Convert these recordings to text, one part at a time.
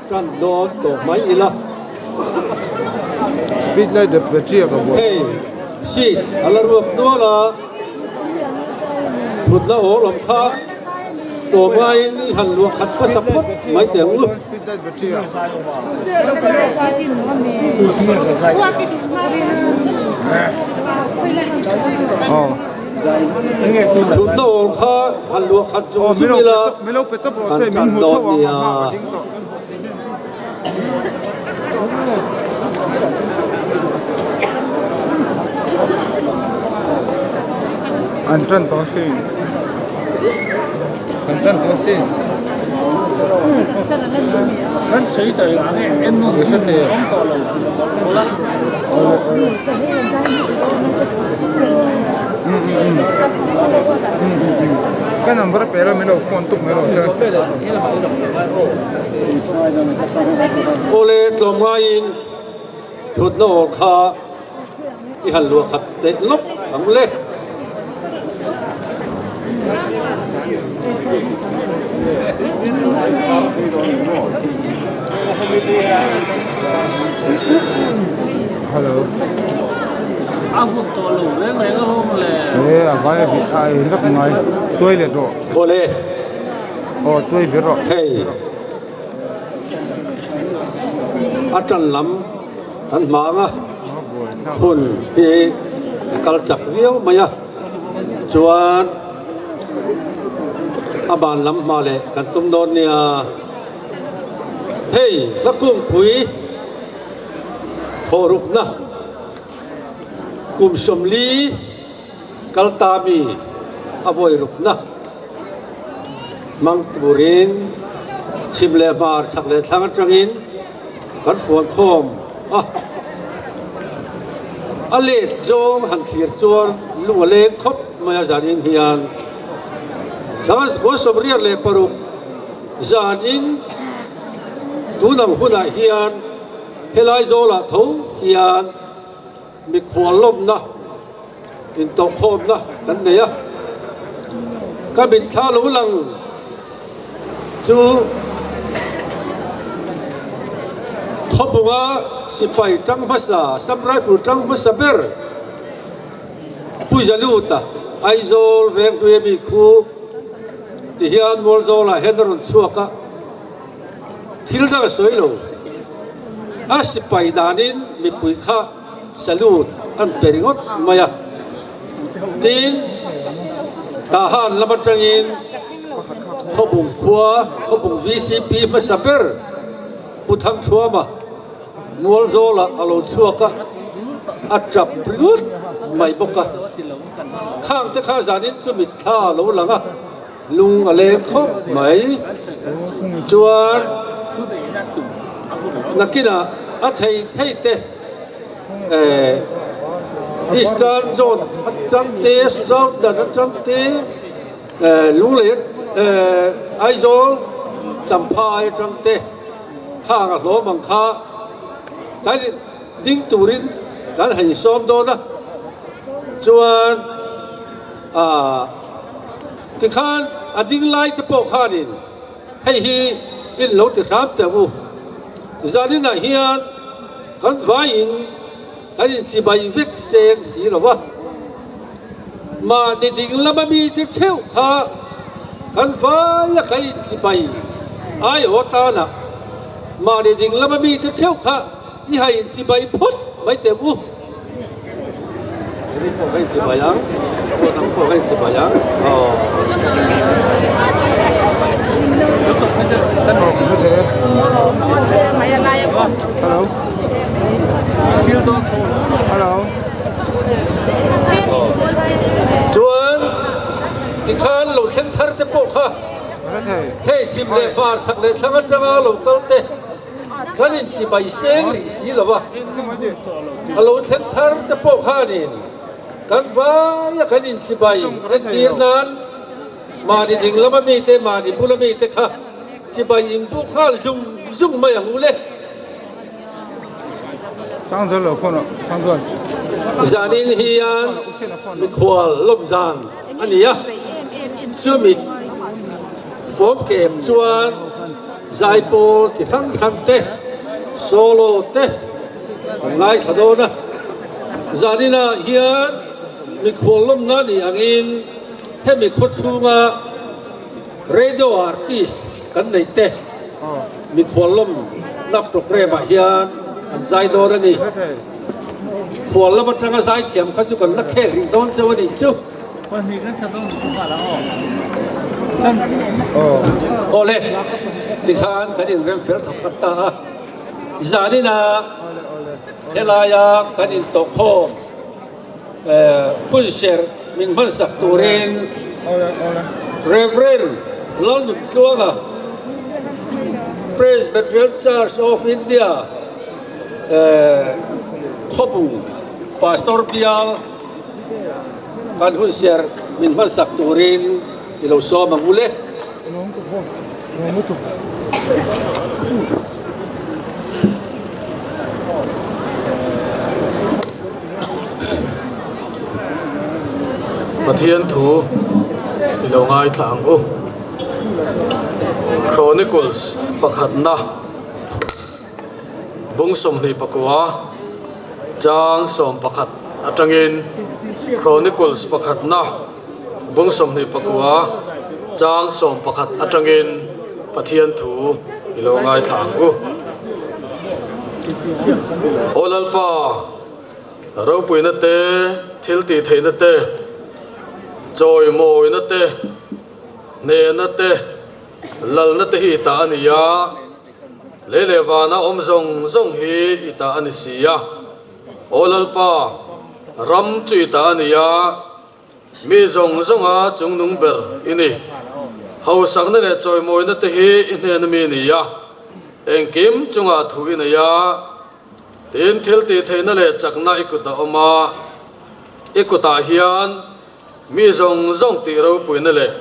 Tan dawn tawh mai ila. Speed light leh battery a ka buai. Hei seat a la ruak nual a, thutna awl awm kha tawh ngaiin i han luah khat hmasa phawt mai teh ang u. Speed light battery a. Aw. Thutna awl kha han luah khat zung zung ila kan tan dawn nia. An tan tawh sin. An tan tawh sin. Kan sawi tawh ang e, en nawn awm tawh lo. Ka number pe la min lo phone tuk mai rawh se. Awle tlawmngaiin thutna awl kha i han luah khat teh lawk ang le. Hello. A hun tawh lo reng reng alawm le. E a vai a bih a ei vek ngai tuai let rawh. Awle. Aw tuai vir rawh. Hei a tan lam kan hmang a hun hi a kal chak viau mai a chuan a ban lam hma leh kan tum dawn nia hei hla kungpui thawhrukna kum 40 kal ta mi a vawi rukna hmang turin chhim leh hmar chhak leh thlang atangin kan fuan khawm a. A let zawng han thlir chuan lung a leng khawp mai a zanin hian 1986 zanin tunang hunah hian helai zawlah tho hian mikhual lawmna intawhkhawmna kan nei a. Ka mitthla lo lang chu khawbunga sipai tang hmasa, Assam Rifle tang hmasa ber Pu Zaluta, Aizawl Venghlui ami khu tihian Mualzawlah hian a rawn chhuak a, thil dang a sawi lo. A sipai danin mipui kha salute an pe ringawt mai a. Tin, Tahan lam atangin Khawbung khua, Khawbung VCP hmasa ber Pu Thangthuama Mualzawlah a lo chhuak a, a tap ringawt mai bawk a. Khang te kha zanin chu mitthla a lo lang a, lung a leng khawp mai. Chuan nakinah a thei thei te eh Eastern Zone atang te, Southern atang te, eh Lunglei eh Aizawl Champhai atang te khang a hlawm ang kha kan ding turin kan han insawm dawn a. Chuan ah tikhan a ding lai te pawh khanin hei hi in lo ti hram teh ang u. Zaninah hian kan vaiin kan inchibai vek seng si lo va, mahni ding lama mite theuh kha kan vaia kan inchibai aiawh tanah mahni ding lama mite theuh kha i ha inchibai phawt mai teh ang u. Eri pawh ka inchibai ang, aw dang pawh ka inchibai ang, aw. Hello. Hello. Chuan tikhan lo thleng thar te pawh kha hei chim leh hmar chhak leh thlang atanga lo kal te Kan inchibai seng rih si lo a, a lo thleng thar te pawh khanin kan vaia kan inchibai entir nan mahni ding lama mite, mahni bula mite kha chibai inbuk nghal zung zung mai ang u le. Zanin hian mikhual lawm zan a ni a, chumi fawmkem chuan. Zaipawl chi hrang hrang te, solo te kan ngaithla dawn a. Zaninah hian mikhual lawmna ni angin hemi khaw chhunga radio artist kan neih te mikhual lawmna programme ah hian an zai dawn a ni. Khual lam atanga zaithiam kha chu kan la khek rih dawn cheu a nih chu. Awle, tikhan kan inrem fel thawk khat ta a. Zaninah helaia kan intawhkhawm hun serh min hmansak turin Rev. Lalnuntluanga, Presbyterian Church of India khawpung Pastor bial, Kan hun ser min hmansak turin i lo sawm ang u le. Pathian thu i lo ngaithla ang u. Chronicles pakhatna. Bung 24 chang 11 atangin Chronicles pakhatna bung 24 chang 11 atangin Pathian thu i lo ngaithla ang u. Aw Lalpa, ropuina te, thil tih theihna te, chawimawina te, hnehna te, lalna te hi i ta a ni a. Lei leh vana awm zawng zawng hi i ta a ni si a. Aw Lalpa, ram chu i ta a ni a, mi zawng zawnga chungnung ber i ni. Hausakna leh chawimawina te hi i hnena mi a ni a, engkim chungah thu i nei a. Tin, thil tih theihna leh chakna i kut a awm a, i kutah hian Mi zawng zawng tih ropuina leh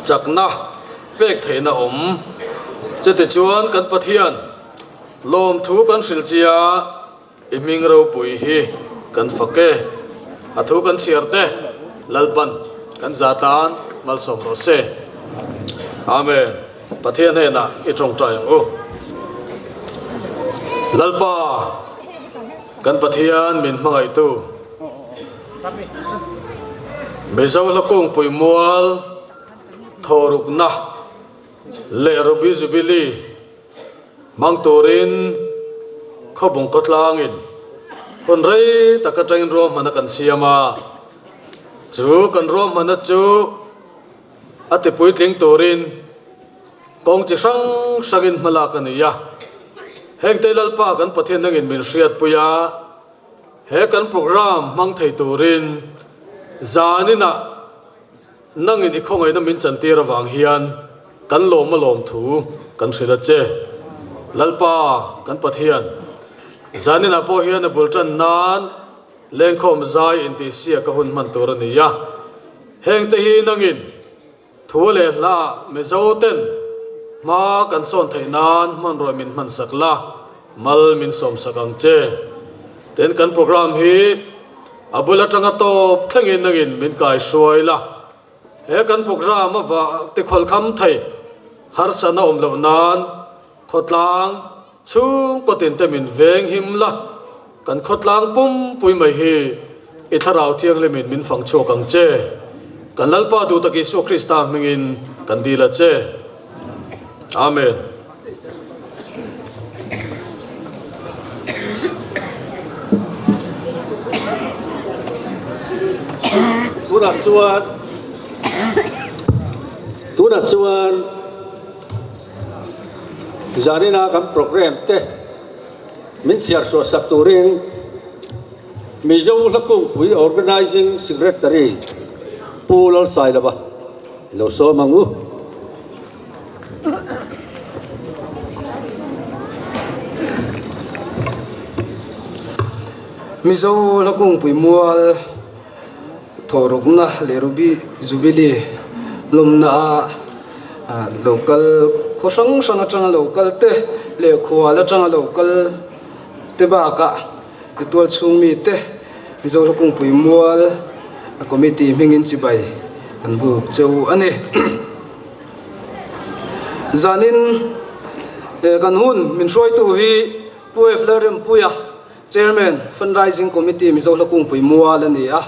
chakna pek theihna awm. Chutichuan kan Pathian lawmthu kan hrilh chia i hming ropui hi kan fak e. A thu kan chhiar te Lalpan kan za tan malsawm rawh se. Amen. Pathian hnenah i tawngtai ang u. Lalpa kan Pathian min hmangaihtu. Mizo hla kungpui mual thawhrukna leh Ruby Jubilee hmang turin Khawbung khawtlangin hun rei tak atangin ruahmanna kan siam a, chu kan ruahmanna chu a tipuitling turin kawng chi hrang hrangin hmalak a ni a. Hengte Lalpa kan Pathian nangin min hriatpui a. He kan program hmang thei turin zaninah nangin i khawngaihna min chantir avang hian kan lawm a lawm thu kan hrilh a che. Lalpa kan Pathian, zaninah pawh hian a bul tan nan lengkhawm zai intihsiak a hun hman tur a ni a. Hengte hi nangin Thu leh hla Mizo ten hma kan sawn theih nan hmanruai min hman sak la, mal min sawm sak ang che. Tin kan program hi a bul atanga tawp thlengin nangin min kai hruai la. He kan program a vah tikhawlhkham thei harsatna awm loh nan khawtlang chhungkaw tin te min veng him la, kan khawtlang pumpui mai hi i thlarau thianghlimin min fang chhuak ang che. Kan Lalpa duhtak Isua Krista hmingin kan dil a che. Amen. Tunah chuan Tunah chuan Zanina kan programme te min chhiar suah sak turin Mizo Hla Kungpui Organising Secretary Pu Lalsailova lo sawm ang u. Mizo Hla Kungpui mual Thawhrukna leh Ruby Jubilee lawmna a lo kal khaw hrang hrang atanga lo kal te leh khual atanga lo kal te bakah tual chhung mi te Mizo Hlawkungpui mual a committee hmingin chibai an buk cheu a ni. Zanin. Kan hun min hruaitu hi Pu F Lalrempuia, Chairman, Fundraising Committee Mizo Hlakungpui Mual a ni a.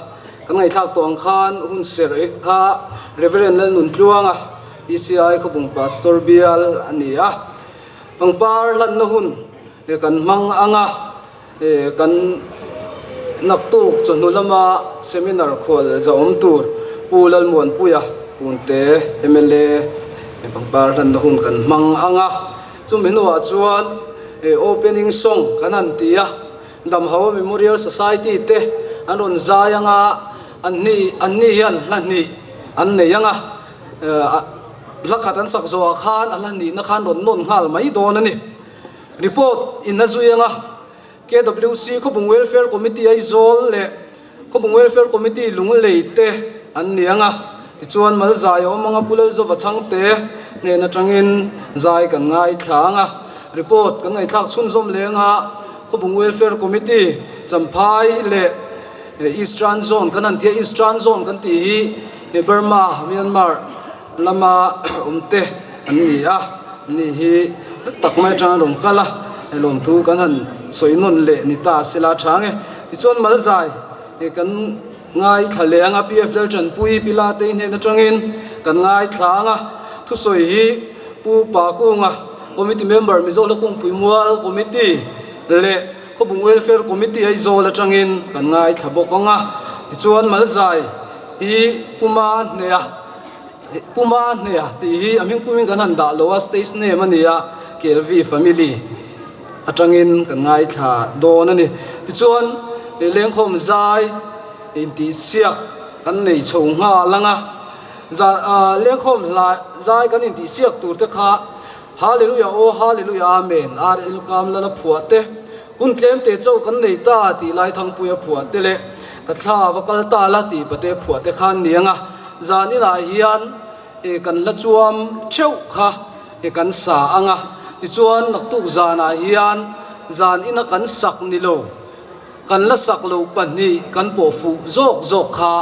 Kan ngaihthlak tawh ang khan hun serh kha Rev Lalnuntluanga, PCI Khawpung Pastor Bial a ni a. Pangpar hlanna hun kan hmang ang a, kan naktuk chawhnu lama seminar khual zahawm tur Pu Lalmuanpuia Punte mla pangpar hlanna hun kan hmang ang a. Chumi hnuah chuan opening song kan han ti a, Damhawa Memorial Society te an rawn zai ang a, an ni an ni hian hla hnih an nei ang a, hla khat an sak zawhah khan a hla hnihna khan rawn nawn nghal mai dawn a ni. Report in a zui ang a, KWC Khawpung Welfare Committee Aizawl leh Khawpung Welfare Committee Lunglei te an ni ang a, tichuan Malzai a awm ang a, Pu Lalzova Chhangte hnen atangin zai kan ngaithla ang a, report kan ngaihthlak chhunzawm leng a, Khawpung Welfare Committee Champhai leh Eastern Zone kan han ti a, Eastern Zone kan tih hi Burma, Myanmar lama awm te an ni a, ni hi tak mai atanga rawn kal a, lawmthu kan han sawi nawn leh ni ta sela tha ang e. Tichuan Malzai kan ngaithla leh ang a, PF Laltanpui Pila te hnen atangin kan ngaithla ang a, thusawi hi Pu Pakunga Committee Member Mizo Hlakungpui Mual Committee leh Khawbung Welfare Committee Aizawl atangin kan ngaithla bawk ang a, tichuan Malzai hi Puma hneha Puma hneha tih hi a hming pumin kan han dah lo a, stage name a ni a, Kelvi family atangin kan ngaithla dawn a ni. Tichuan lengkhawm zai intihsiak kan nei chho nghal ang a, lengkhawm hla zai kan intihsiak tur te kha Hallelujah aw Hallelujah Amen RL Kamlala phuah te, hun tlem te chauh kan nei ta tih lai Thangpuia phuah te leh ka thla va kal ta la tih pate phuah te khan ni ang a, zan inah hian kan la chuam theuh kha kan sa ang a, tichuan naktuk zanah hian zan ina kan sak ni lo. Kan la sak loh pahnih kan pawh fuh zawk zawk kha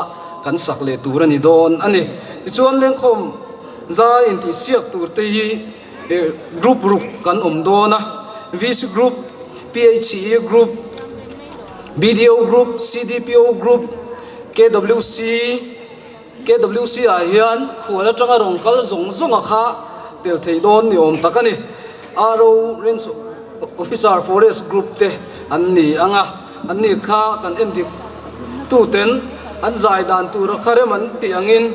kan sak leh tur a ni dawn a ni. Tichuan lengkhawm zai intihsiak tur te hi group ruk kan awm dawn a, VC group, PHE group, BDO group, CDPO group, KWC, KWC ah hian khual atanga rawn kal zawng zawnga kha tel thei dawn ni awm tak a ni. RO Range Officer Forest Group te an ni ang a, an ni kha kan endik tuten an zai dan tura kha rem an tih angin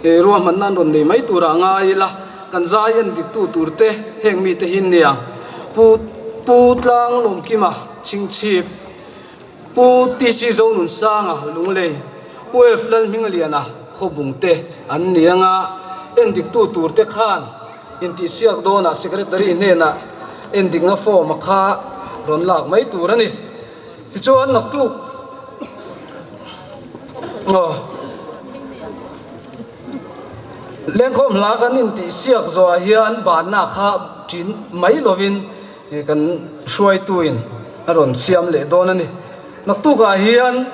ruahmanna an rawn nei mai turah ngai ila, kan zai endik tu tur te heng mite hi an ni ang. Pu Pu Tlang Lawmkima Chhingchhip. Pu TC Zonunsanga Lunglei, Pu F Lalhmingliana Khawbung te an ni ang a, endiktu tur te khan intihsiak dawnah Secretary hnenah endikna form a kha rawn lak mai tur a ni. Tichuan naktuk aw Lengkhawm hla kan intihsiak zawhah hian banna kha ṭin mai lovin Kan hruaituin a rawn siam leh dawn a ni. Naktukah hian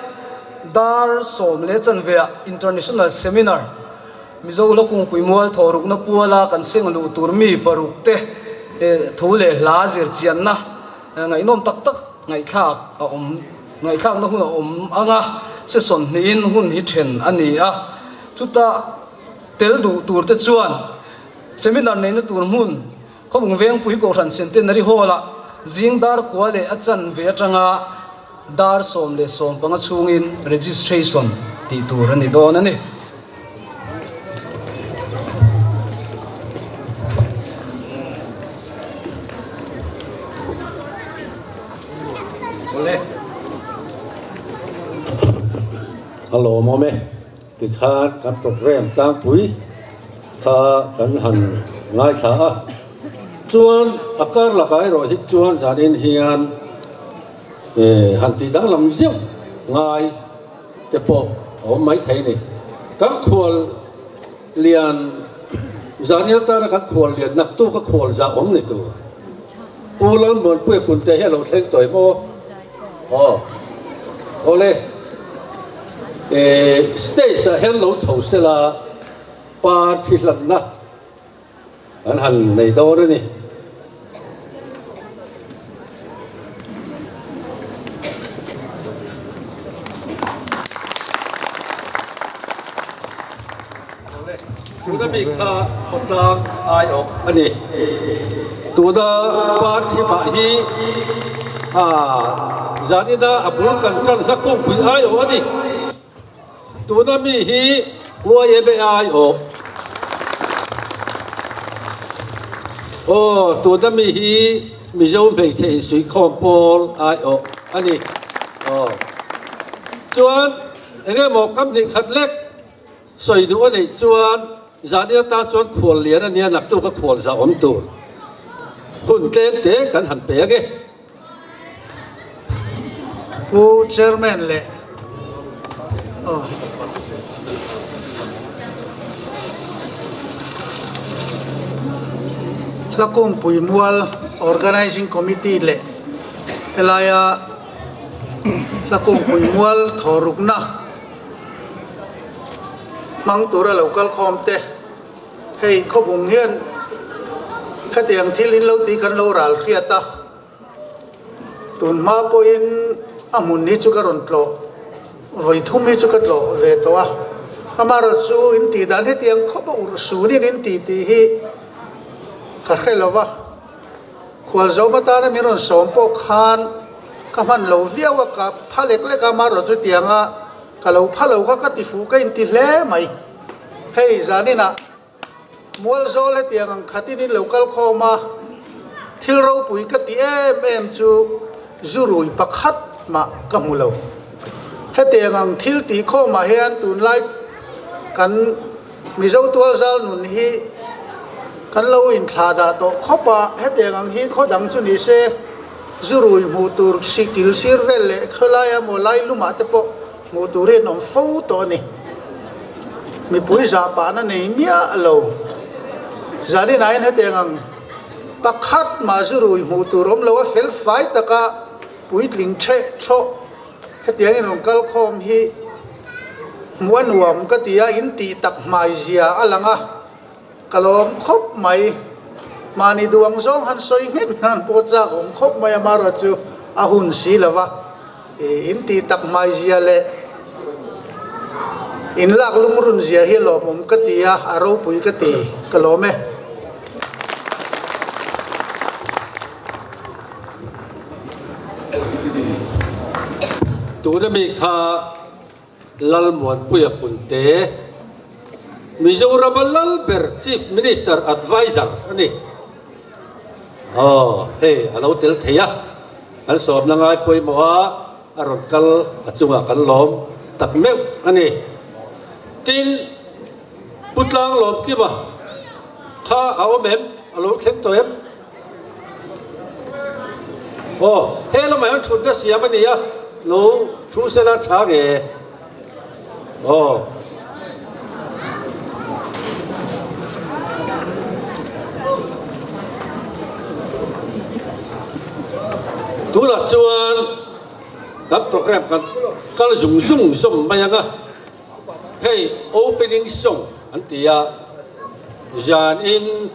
dar 10:15 International Seminar Mizo Hlakungpui Mual thawhrukna puala kan seng luh tur mi paruk te thu leh hla zir chianna ngaihnawm tak tak ngaihthlak a awm ngaihthlakna hun a awm ang a, session hnihin hun hi then a ni a. Chuta tel duh tur te chuan seminar neihna tur hmun Khawbung Vengpui Kohhran Centenary Hall-ah zing dar kua leh a chanve atanga dar 10:15 chhungin registration tih tur a ni dawn a ni. A lawmawm e. Tikhan kan program tlangpui kha kan han ngaithla a, chuan a kar lakah erawh hi chuan zanin hian han tih danglam zeuh ngai te pawh a awm mai thei a ni. Kan khual lian zanin atana kan khual lian naktuk a khual zah awm ni tur Pu Lalmuanpuia Punte hi a lo thleng tawh em aw? Aw awle eh stage ah hian lo chho sela party hlanna an han nei dawn a ni. Tuna mi kha khawtlang aiawh a ni. Tuna Parthima hi zanina a bul kan tan hla kawngpui aiawh a ni. Tuna mi hi YMA aiawh. Aw, tuna mi hi Mizo hmeichhe insuihkhawm pawl aiawh a ni. Aw, chuan engemaw kam hnih khat lek Sawi duh a neih chuan zahni atan chuan khual lian a nia naktuk a khual zah awm tur hun tlem te kan han pe ange. Pu Chairman leh aw. Hlakungpui Mual Organising Committee leh helaia Hlakungpui Mual thawhrukna Hmang tura lo kal khawm te, hei khawbung hian hetiang thil in lo tih kan lo ral hriat a, tun hma pawhin a hmun hi chu ka rawn tlawh, vawi thum hi chu ka tlawh ve tawh a, amaherawh chu in tih dan hetiang khawp a urh sunin in tih tih hi ka hre lo va. Khualzawm atana min rawn sawm pawh khan ka hman lo viau a, ka pha lek lek a, amaherawh chutianga ka lo pha lo kha ka ti fuh ka inti hle mai. Hei zaninah Mualzawl hetiang ang khatin in lo kal khawm a, thil ropui ka ti em em chu zurui pakhat mah ka hmu lo. Hetiang ang thil tih khawmah hian tunlai kan Mizo tualzal nun hi kan lo inthlah dah tawh khawp a, hetiang ang hi khaw dang chu ni se, zurui hmuh tur sikil sir vel leh khawlaia maw lai lumah te pawh hmuh tur hi an awm fo tawh a ni. Mipui zah pahna nei miah lo. Zanin ah hian hetiang ang pakhat mah zurui hmuh tur awm lo a fel fai taka puitling theh thawh Hetiang in rawn kal khawm hi hmuh a nuam ka ti a, in tih tak hmai zia a lang a, ka lawm khawp mai. Mahni duh ang zawng han sawi nghet nan pawh chak awm khawp mai a, amaherawh chu a hun si lo va, in tih tak hmai zia leh in lak lungrun zia hi lawmawm ka ti a, a ropui ka ti, ka lawm e. Tuna mi kha Lalmuanpuia Punte, Mizorama lal ber Chief Minister Adviser a ni. Aw, hei a lo tel thei a, kan sawmna ngai pawimawh a, a rawn kal a chungah kan lawm tak meuh a ni. Tin, Pu Tlanglawmkima kha a awm em? A lo thleng tawh em? Aw, he lamah hian thutna siam a ni a, lo thu sela tha nge? Aw. Tunah chuan kan program kan kal zung zung zawm mai ang a, hei opening song an ti a, zanin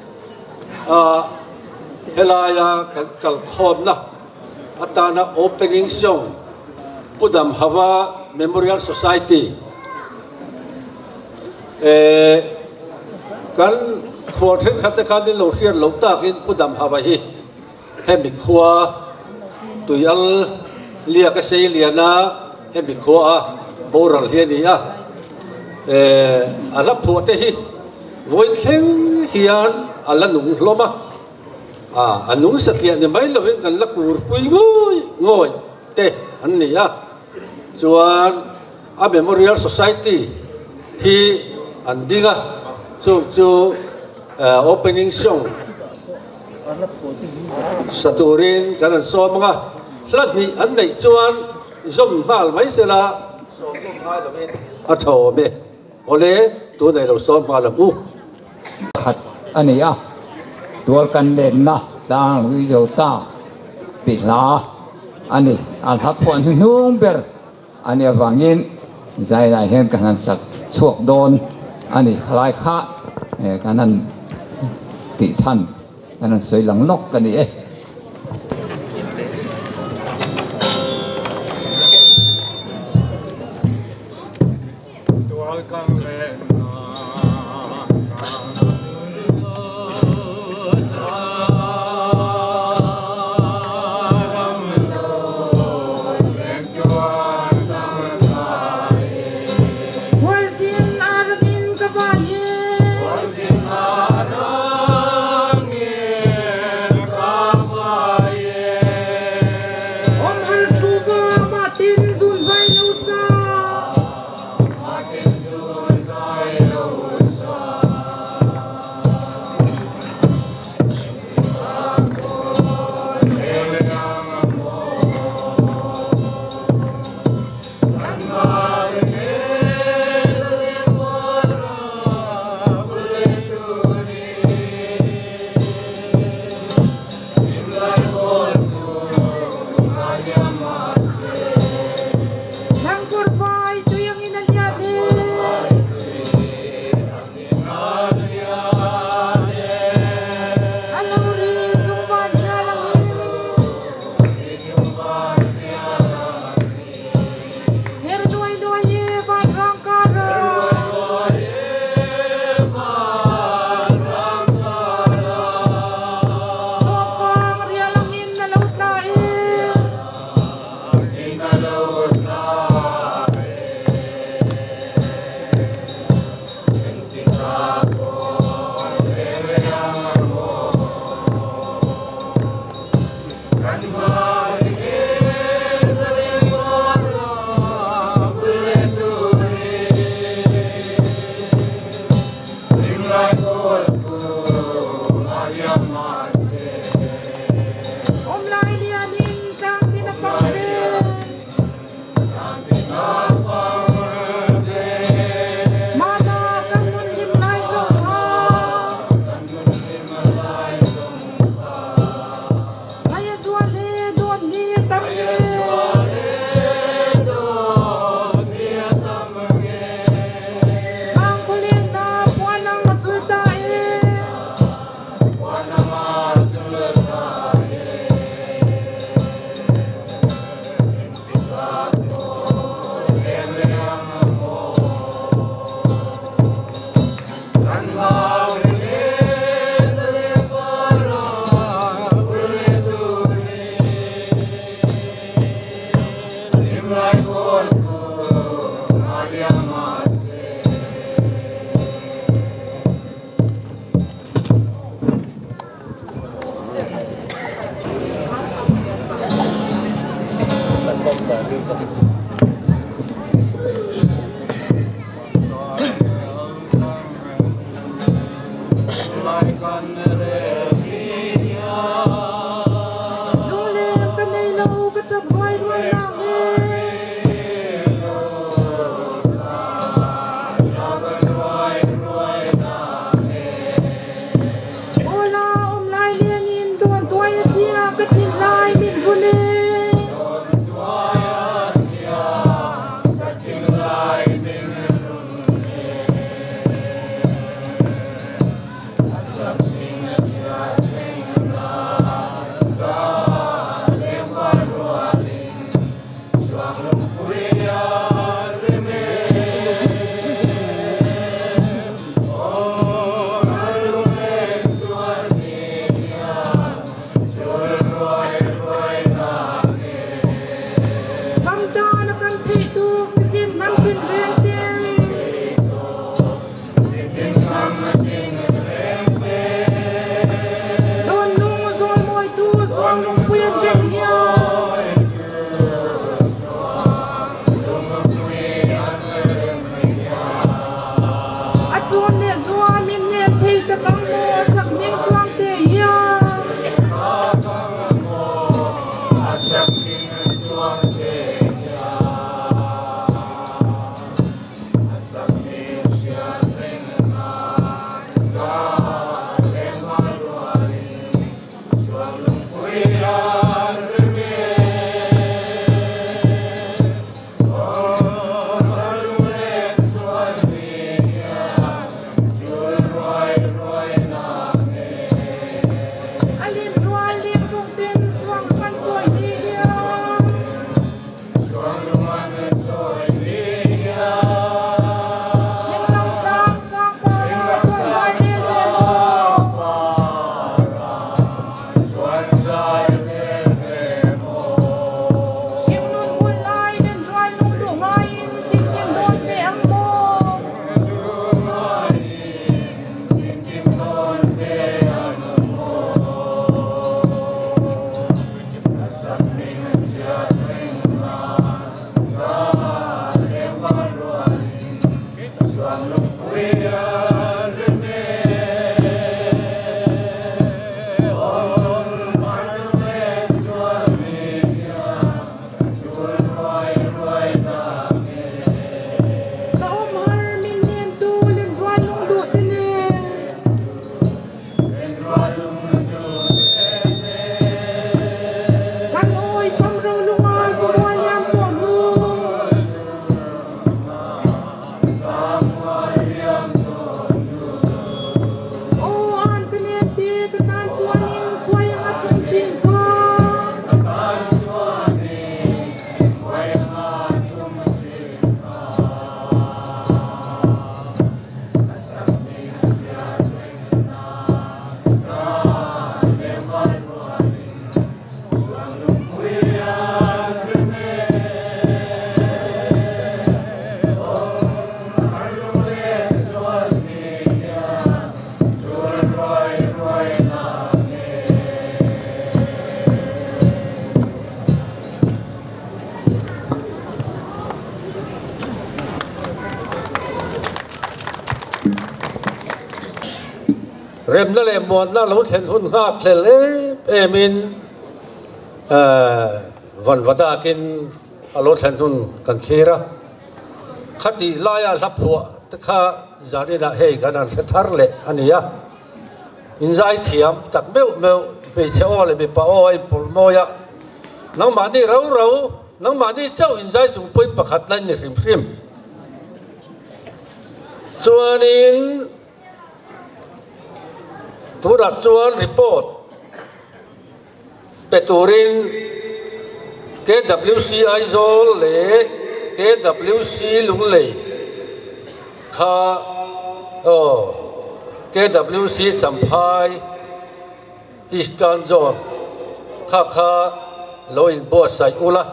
ah helaia kan kalkhawmna atana opening song Pu Damhava Memorial Society eh kan khual thenkhat te khan in lo hriat loh takin Pu Damhava hi hemi khua Tuial liak a sei lian a, hemi khua a boral hi a ni a, eh a hla phuah te hi vawi thleng hian a la nung hlawm a, ah a nung satliah ni mai lovin kan la kur pui ngawih ngawih te an ni a, chuan a Memorial Society hi an ding a, chung chu eh opening song. Sa turin kan han sawm ang a, hla hnih an neih chuan zawm nghal mai se la, sawm hlawm ngai lovin a tha awm e. Awle, tunah i lo sawm nghal ang u. Pakhat a ni a, tual kan lenna tlang rui zo ta tih hla a ni. A hla phuah hnuhnung ber a nih avangin zailai hian kan han sak chhuak dawn a ni. Khalai kha kan han tih chhan kan han sawi lang lawk a ni e. Tual kan lenna. Remna leh muanna lo thlen hun nghak hlel em em in vanva dakin a lo thlen hun kan thlir a. Khatih laia hla phuah te kha zaninah hei kan han hre thar leh a ni a. Inzaithiam tak meuh meuh hmeichhe aw leh mipa aw a inpawlh mawi a, nangmahni rau rau, nangmahni chauh inzai chung pawhin pakhat la in ni hrim hrim. Chuanin tunah chuan report pe turin KWC Aizawl leh KWC Lunglei kha aw KWC Champhai Eastern Zone kha kha lo inbuatsaih ula,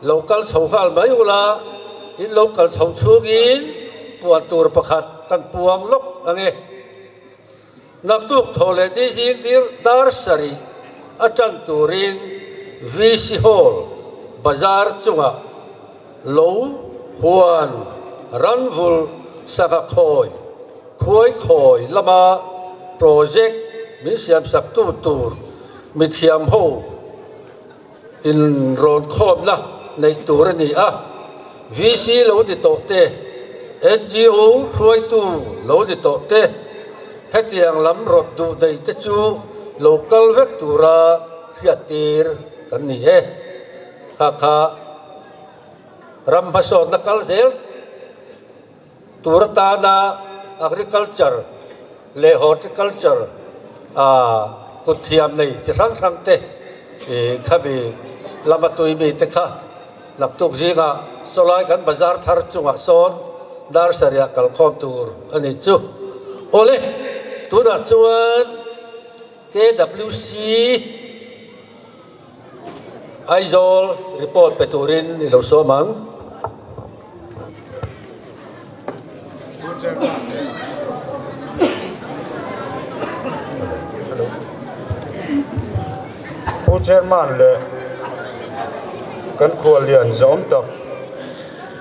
lo kal chho nghal mai ula, in lo kal chho chhungin puan tur pakhat kan puang lawk ang e. Naktuk thaw leh ni zing tir dar sarih a tan turin VC Hall bazar chungah lo huan ranvul sangha khawi khuai khawi lama project min siamsaktu tur mithiam ho Inrawnkhawmna neih tur a ni a, VC lo ni tawh te, NGO hruaitu lo ni tawh te, hetiang lam rawt duh nei te chu lo kal vek tura hriattir kan ni e. Kha kha ram hmasawnna kal zel tur atana agriculture leh horticulture ah kut thiam nei chi hrang hrang te ih khami lama tui mi te kha naktuk zingah sawlai kan bazar thar chungah sawn nursery ah kalkhawm tur a nih chu. Awle tunah chuan KWC Aizawl report pe turin i lo sawm ang. Pu Chairman leh kan khuallian zawm tak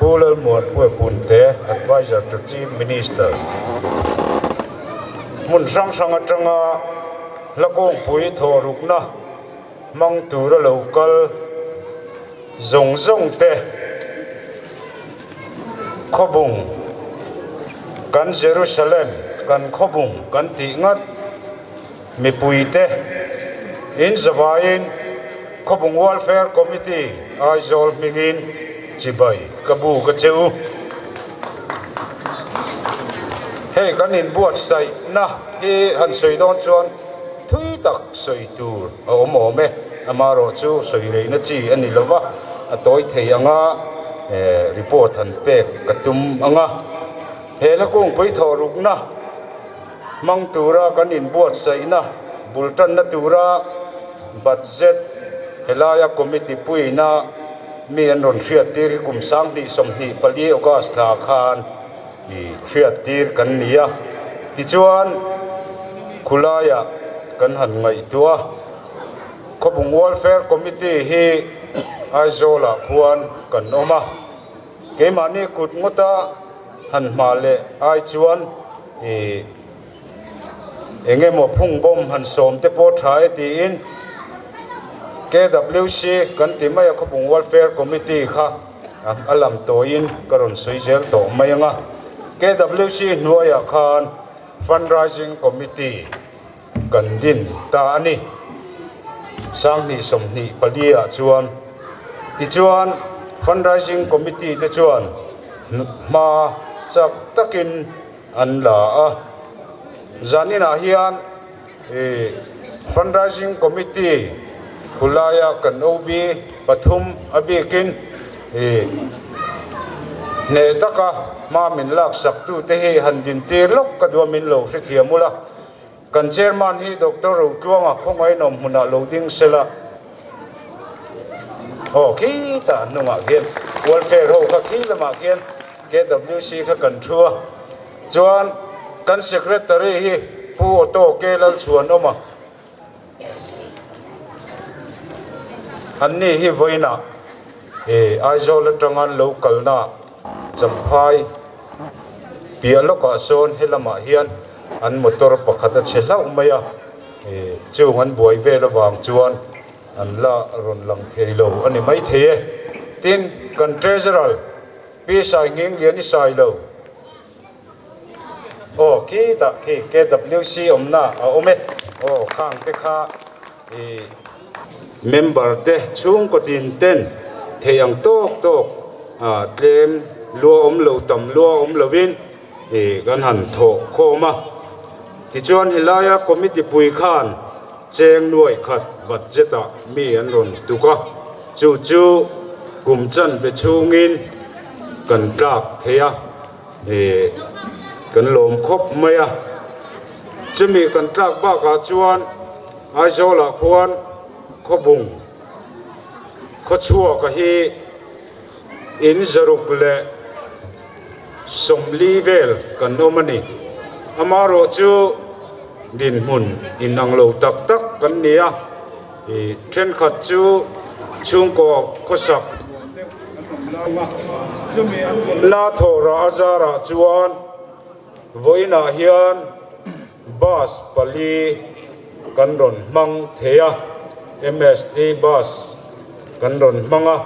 Pu Lalmuanpuia Punte, Adviser to Chief Minister, hmun hrang hrang atanga hla kawngpui thawhrukna hmang tura lo kal zawng zawng te khawbung kan Jerusalem kan khawbung kan tih ngat mipui te in zavaiin khawbung Welfare Committee Aizawl hmingin chibai ka bu ka che u. Hei kan inbuatsaihna hi han sawi dawn chuan Thui tak sawi tur a awm awm e, amarawh chu sawi reina chi a ni lova, a tawi thei anga report han pek ka tum anga, he hla kungpui thawh rukna hmang tura kan inbuatsaihna bul tanna tura budget helaia committee puina mi an rawn hriattir hi kum 2024 August thla khan I hriattir kan ni a, tichuan khulaiah kan han ngaihtuah a, Khawbung Welfare Committee hi Aizawlah khuan kan awm a, keimahni kut ngawta han hma leh ai chuan i eng emaw phungbawm han sawm te pawh tha e tiin KWC kan ti mai a Khawbung Welfare Committee kha A lam tawiin ka rawn sawi zel tawh mai ang a, KWC hnuaiah khan Fundraising Committee kan din ta a ni. 2024 ah chuan tichuan Fundraising Committee te chuan hma chak takin an la a. Zaninah hian Fundraising Committee khulaia kan OB pathum a bikin hneh taka hma min laksak tute hi han dintir lawk ka duh a min lo hrethiam ula. Kan Chairman hi Doctor Rotluanga khawngainawm hmunah lo ding sela. Aw khitah hnungah khian Welfare ho kha khi lamah khian KWC kha kan thu a. Chuan kan Secretary hi Pu Otto K Lalchhuanawm a, anni hi vawiinah Aizawl atanga an lo kalna Champhai piah lawkah sawn helamah hian an motor pakhat a chhe hlauh mai a, chung an buai vel avang chuan an la rawn lang thei lo a ni maithei e. Tin, kan Treasurer Pi Sainghing Lian i sai lo. Aw khitah khi KWC awmna a awm e. Aw khang te kha i member te chhungkaw tin ten thei ang tawk tawk ah tlem lua awm lo tam lua awm lovin i kan han thawh khawm a. Tichuan helaia committee pui khan cheng nuai khat budget ah mi an rawn tuk a, chu chu kum chanve chhungin kan tlak thei a. Ih kan lawm khawp mai a, chumi kan tlak bakah chuan Aizawlah khuan khawbung khawchhuaka hi in zaruk leh sawmli vel kan awm a ni. Amaherawh chu dinhmun inang lo tak tak kan ni a. Ih thenkhat chu chhungkaw khawsak la thawhrah a zarah chuan vawiinah hian bus pali kan rawn hmang thei a, MST bus kan rawn hmang a.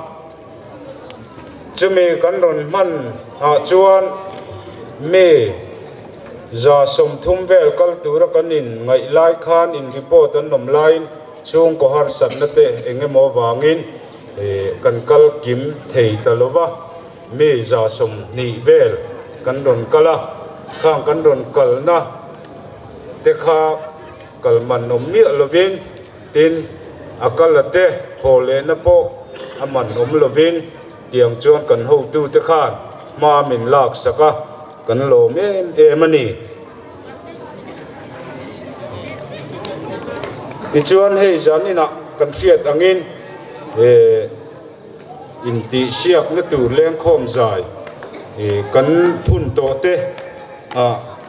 Chumi kan rawn hman ah chuan mi 30 vel kal tura kan in ngaih lai khan in report an awm laiin chhungkaw harsatna te eng emaw avangin kan kal kim thei ta lo va, mi 20 vel kan rawn kal a, khang kan rawn kalna te kha kal man awm miah lovin Tin, a kal a te haw lehna pawh a man awm lovin tiang chuan kan hotute khan hma min lak sak a, kan lawm em em a ni. Tichuan hei zaninah kan hriat angin intihsiakna tur lengkhawm zai kan phun tawh te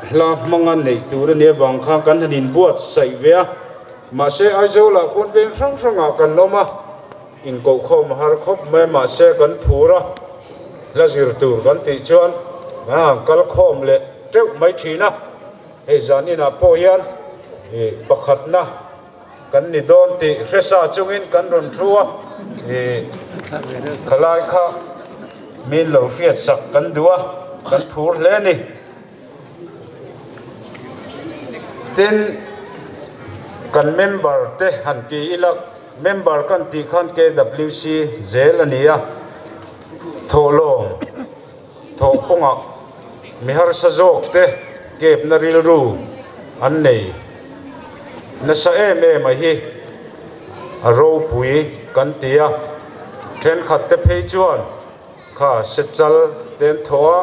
hla hmanga neih tur a nih avang khan kan han inbuatsaih ve a. Mahse Aizawlah khuan veng hrang hrangah kan awm a, inkohkhawm a har khawp mai mahse kan phur a, hla zir tur kan tih chuan kan han kal khawm leh teuh mai thin a, hei zan inah pawh hian ih pakhatna kan ni dawn tih hresa chungin kan rawn thu a, ih khalai kha min lo hriatsak kan duh a, kan phur hle a ni. Tin, kan member te han ti ila, member kan tih khan KWC zel a ni a, thawhlawm thawh kawngah mi harsa zawk te kepna rilru an nei nasa em em a hi a ropui kan ti a, thenkhat te phei chuan Kha sechal te an thaw a,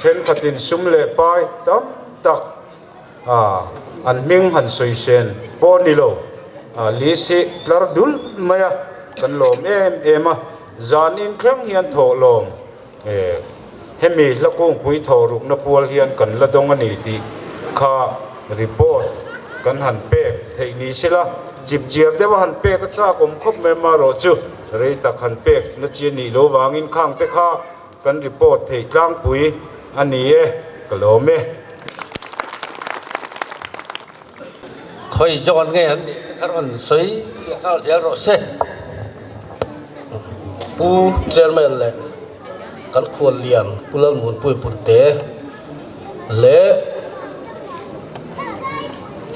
thenkhatin sum leh pai tam tak an hming han sawi sen pawh a ni lo. List hi tlar dul mai a, kan lawm em em a, zan in thleng hian thawh lawm hemi hla kungpui thawh rukna pual hian kan la dawng a ni tih kha report kan han pek theih ni sela, chipchiar deuha han pek a chak awm khawp mai amaherawh chu. Rei tak han pek na chi a nih loh vangin khang te kha kan report theih tlangpui a ni e, ka lawm e. Khawi zawn nge an nih te kha rawn sawi fiah nghal zel rawh se. Pu Chairman leh kan khuallian Pu Lalmunpui Punte leh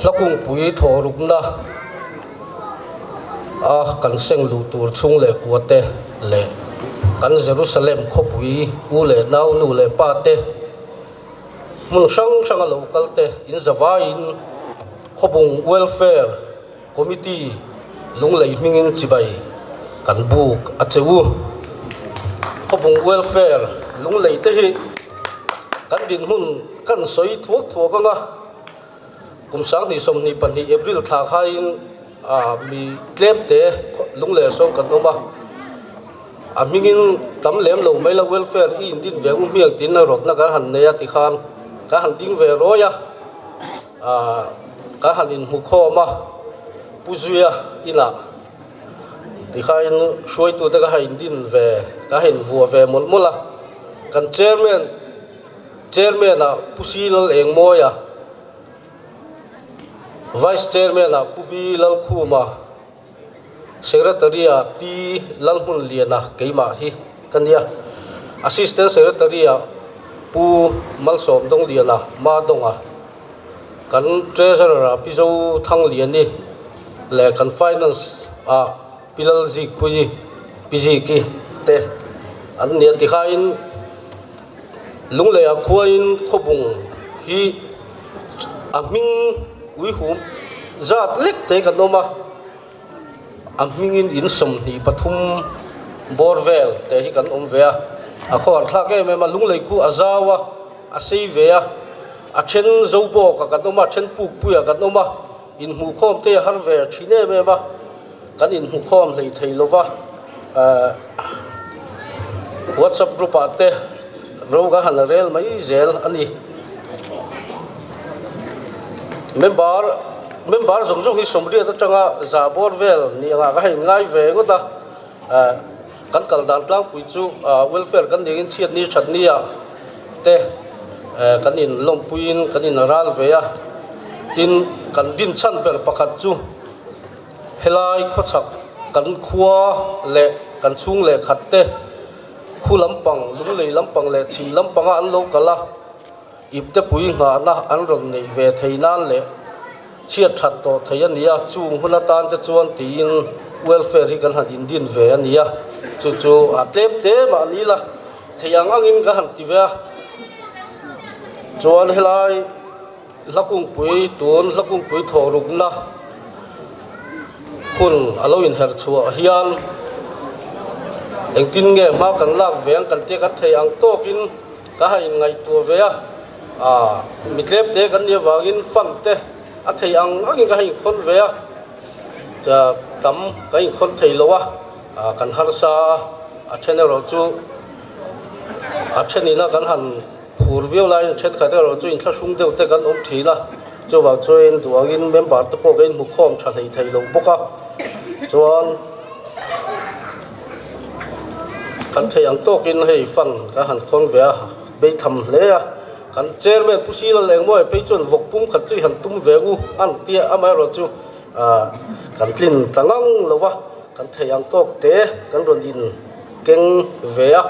Hlakungpui thawhrukna a kan seng luh tur chhung leh kua te leh kan Jerusalem khawpui u leh nau nu leh pa te hmun hrang hrang a lo kal te in zavaiin khawbung welfare committee lunglei hmingin chibai kan buk a che u. Khawbung welfare lunglei te hi kan dinhmun kan sawi thuak thuak ang a. Kum 2022 April thla khain mi tlem te lungleh sawm kan awm a, a hmingin tam lem lo mai la welfare i indin ve u hmiang tin a rawtna kan han nei a tikhan kan han ding ve rawi a, kan han inhmu khawm a, Pu Zuia inah tikhain hruaitute ka han indin ve ka han invuah ve mawlh mawlh a, kan chairman Chairman-ah Pu Silal Engmawia. Vice Chairman ah Pu B Lalkhuma, Secretary ah T Lalhmunliana keimah hi ka nia. Assistant Secretary ah Pu Malsawm Dongliana Mahdonga, kan Treasurer ah Pi Zo Thangliani leh kan Finance ah Pi Lalzikpuii, Pi Ziki te an nia tikhain Lungleiah khuain khawbung hi a hming uihum zat lek te kan awm a, a hmingin in 23 bawr vel te hi kan awm ve a, a khawhar thlak em em a, Lunglei khu a zau a, a sei ve a, a then zo bawkah kan awm a, a then pukpuiah kan awm a, inhmuhkhawm te a har ve thin em em a. Kan inhmukhawm hlei thei lova, WhatsApp group ah te ro kan han rel mai zel a ni. Member member zawng zawng hi sawmriat atanga za bawr vel ni angah ka hei ngai ve ngawt a, kan kal dan tlangpui chu welfare kan ning in chhiat ni that ni ah te kan in lawmpui in kan in ral ve a, tin kan din chhan ber pakhat chu. Helai khawchhak kan khua leh kan chhung leh khat te khu lampang, lunglei lampang leh chhim lampanga an lo kal a, ipte pui nghahna an rawn neih ve thei nan leh chhiat that tawh thei a ni a, chung hun atan te chuan tiin welfare hi kan han indin ve a ni a, chu chu a tlem te mah ni la thei ang angin ka han ti ve a, chuan helai. Hla kungpui tun hla kungpui thawh rukna hun a lo inher chhuah hian engtin nge hma kan lak ve ang kan tia kan thei ang tawkin ka han inngaihtuah ve a, aaa mi tlem te kan nih avangin fund te a thei ang angin ka han inkhawn ve a, tam kan inkhawn thei lo a, kan harsa a, a then erawh chu a thenin a kan han. Phur viau laiin thenkhat erawh chu inthlahrung deuh te kan awm thin a, chuvang chuan duh angin member te pawh ka inhmu khawm tha hlei thei lo bawk a, chuan kan theih ang tawkin hei fund ka han khawn ve a, beitham hle a, kan chairman Pu Sila Lengmawia phei chuan vawk pum khat chu i han tum ve u a han ti a, amaherawh chu ah kan tlin ta ngang lo va, kan theih ang tawk te kan rawn in. Keng ve a,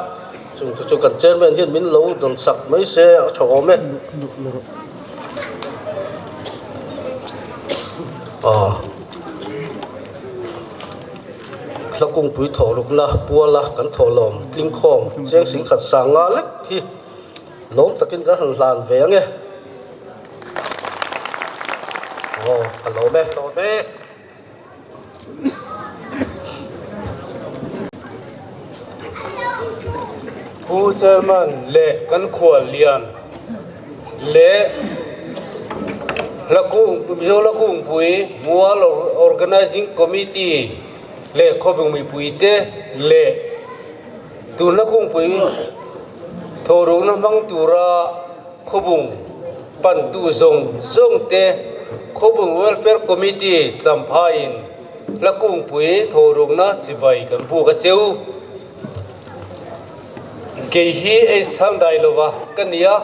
chung te chu kan chairman hian min lo dawn sak mai se a tha awm e. Aw hla kungpui thawh rukna puala kan thawh lawm tling khawm cheng singkhat sang nga lek hi lawm takin kan han hlan ve ang e. Aw ka lawm e. Lawm e. Pu Chairman leh kan khual lian leh Mizo Hlakungpui Mual Organising Committee leh khawbung mipuite leh tun Hlakungpui thawhrukna hmang tura Khawbung pantu zawng zawng te Khawbung Welfare Committee Champhaiin hla kungpui thawhrukna chibai kan buk a cheu. Kei hi ei sang dai lova ka nia,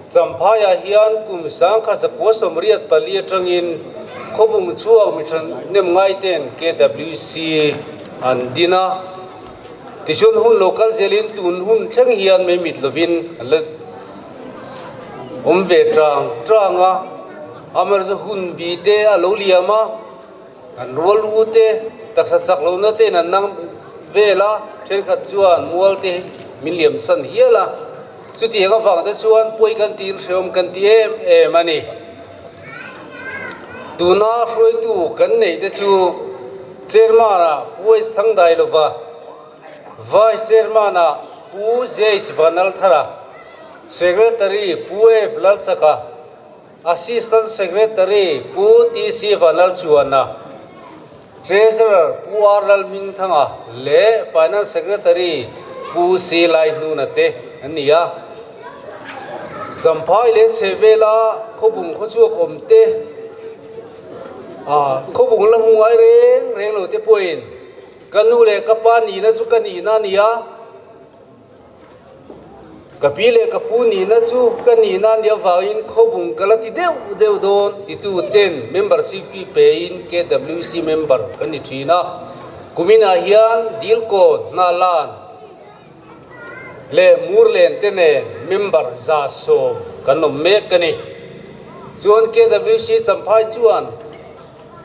Champhaiah hian kum 1984 atangin Khawbung chhuak mi thahnem ngaiten KWC an din a. Tichuan hun lo kal zelin tun hun thleng hian mei mit lovin an la awm ve tang tang a, amaherawhchu hun bi te a lo liam a, an rual u te taksa chak lohna ten an nang vel a, thenkhat chuan mual te min liam san hial a, chutiang avang te chuan pawi kan tiin hrehawm kan ti em em a ni. Tuna hruaitu kan neih te chu Chairman-ah Pu H Thangdailova, Vice Chairman-ah Pu JH Vanalthara, Secretary Pu F Lalchaka, Assistant Secretary Pu TC Vanlalchuana, Treasurer Pu R Lalhmingthanga leh Finance Secretary Pu C Laihnuna te an ni a. Champhai leh chhehvela khawbung khawchhuak awm te, Khawbung la hmu ngai reng reng lo te pawhin ka nu leh ka pa nihna chu ka nihna a ni a. Ka pi leh ka pu nihna chu ka nihna a nih avangin khawbung ka la ti deuh deuh dawn titu ten membership fee pein KWC member kan ni thin a. Kuminah hian Dilkawn, Hnalan leh Murlen te nen member 110 kan awm mek a ni. Chuan KWC Champhai chuan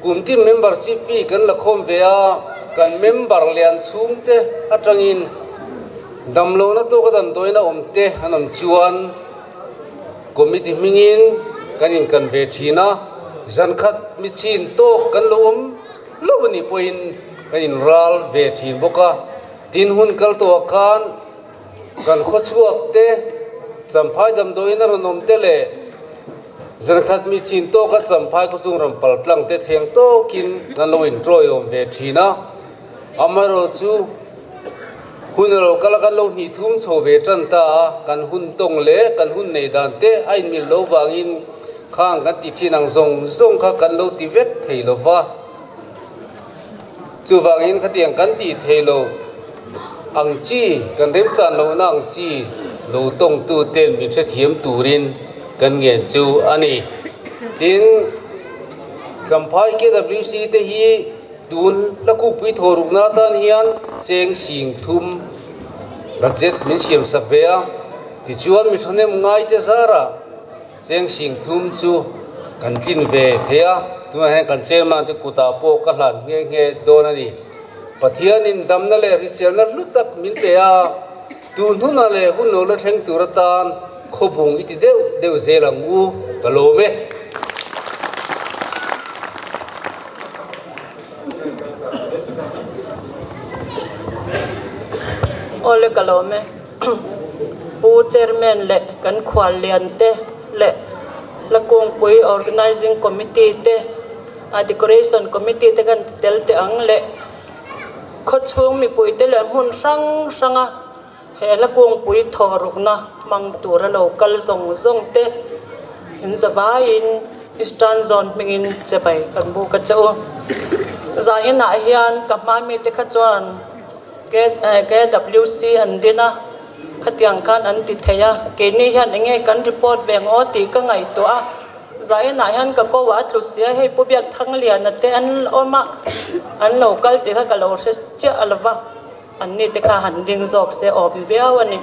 Kum tin membership fee kan la khawm ve a, kan member lian chhungte atangin damlohna tawka damdawiin a awm te an awm chuan committee hmingin kan inkan ve thin a, zankhat mi chin tawk kan lo awm lo a nih pawhin kan inral ve thin bawk a, tin hun kal tawhah khan kan khawchhuak te Champhai damdawiin a rawn awm te leh Zankhat mi chin tawka Champhai khaw chung rawn pal tlang te thleng tawkin kan lo inṭawiawm ve ṭhin a, amaherawhchu hun a lo kal a, kan lo hnih thum chho ve ṭan ta a, kan hun tawng leh kan hun nei dan te a inmil lo vangin khang kan ti ṭhin ang zawng zawng kha kan lo ti vek thei lo va, chuvangin khatiang kan tih thei lo ang chi, kan remchan lohna ang chi lo tawngtu ten min hrethiam turin kan ngen chu a ni. Tin, Champhai KWC te hi tun la kukpui thaw rukna atan hian cheng sing thum budget min siam sak ve a, tichuan mi thahnem ngaite zarah Cheng sing thum chu kan tlin ve thei a, tunah hian kan chairman te kutah pawh ka hlan nghe nghe dawn a ni. Pathianin damna leh hriselna hlu tak min pe a, tun hunah leh hun lo la thleng tur atan khawbung i ti deuh deuh zel ang u, ka lawm e. Awle ka lawm e. Pu Chairman leh kan khual lian te leh Hlakungpui Organising Committee te, a Decoration Committee te kan ti tel teh ang leh khawchhung mipui te leh hmun hrang hranga he Hlakungpui thawhrukna hmang tura lo kal zawng zawng te in zavaiin Eastern Zone hmingin chibai kan buk a che u. Zainah hian ka hma mite kha chuan. KWC an din a, khatiang khan an ti thei a, keini hian eng nge kan report ve ang aw tih ka ngaihtuah a, zainah hian ka ko ah a tlu si a, hei Pu Biak Thangliana te an awm a, an lo kal tih kha ka lo hre chiah a lova, anni te kha han ding zawk se awm viau a ni.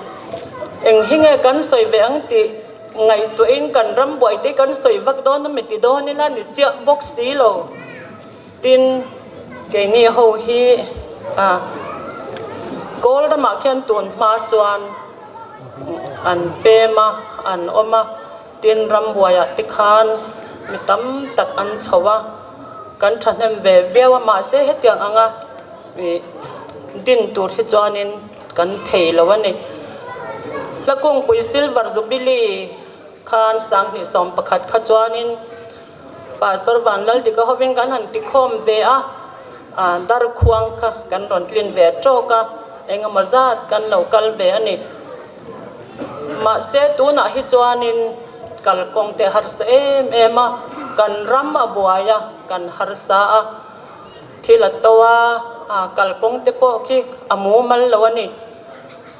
Eng hi nge kan sawi ve ang tih ngaihtuahin kan ram buai te hi kan sawi vak dawn a mi ti dawn ila ni chiah bawk si lo. Tin, keini ho hi Kawl ramah khian tun hma chuan an pem a, an awm a, tin rambuaiah te khan mi tam tak an chho a, kan thahnem ve viau a, mahse hetiang anga ih din tur hi chuanin kan thei lo a ni. Hlakungpui Silver Jubilee khan 2011 kha chuanin Pastor Vanlaldika hovin kan han tikhawm ve a, darkhuang kha kan rawn tlin ve tawk a, engemaw zat kan lo kal ve a ni. Mahse tunah hi chuanin kalkawng te harsa em em a, kan ram a buai a, kan harsa a, thil a to a, kalkawng te pawh khi a mumal lo a ni.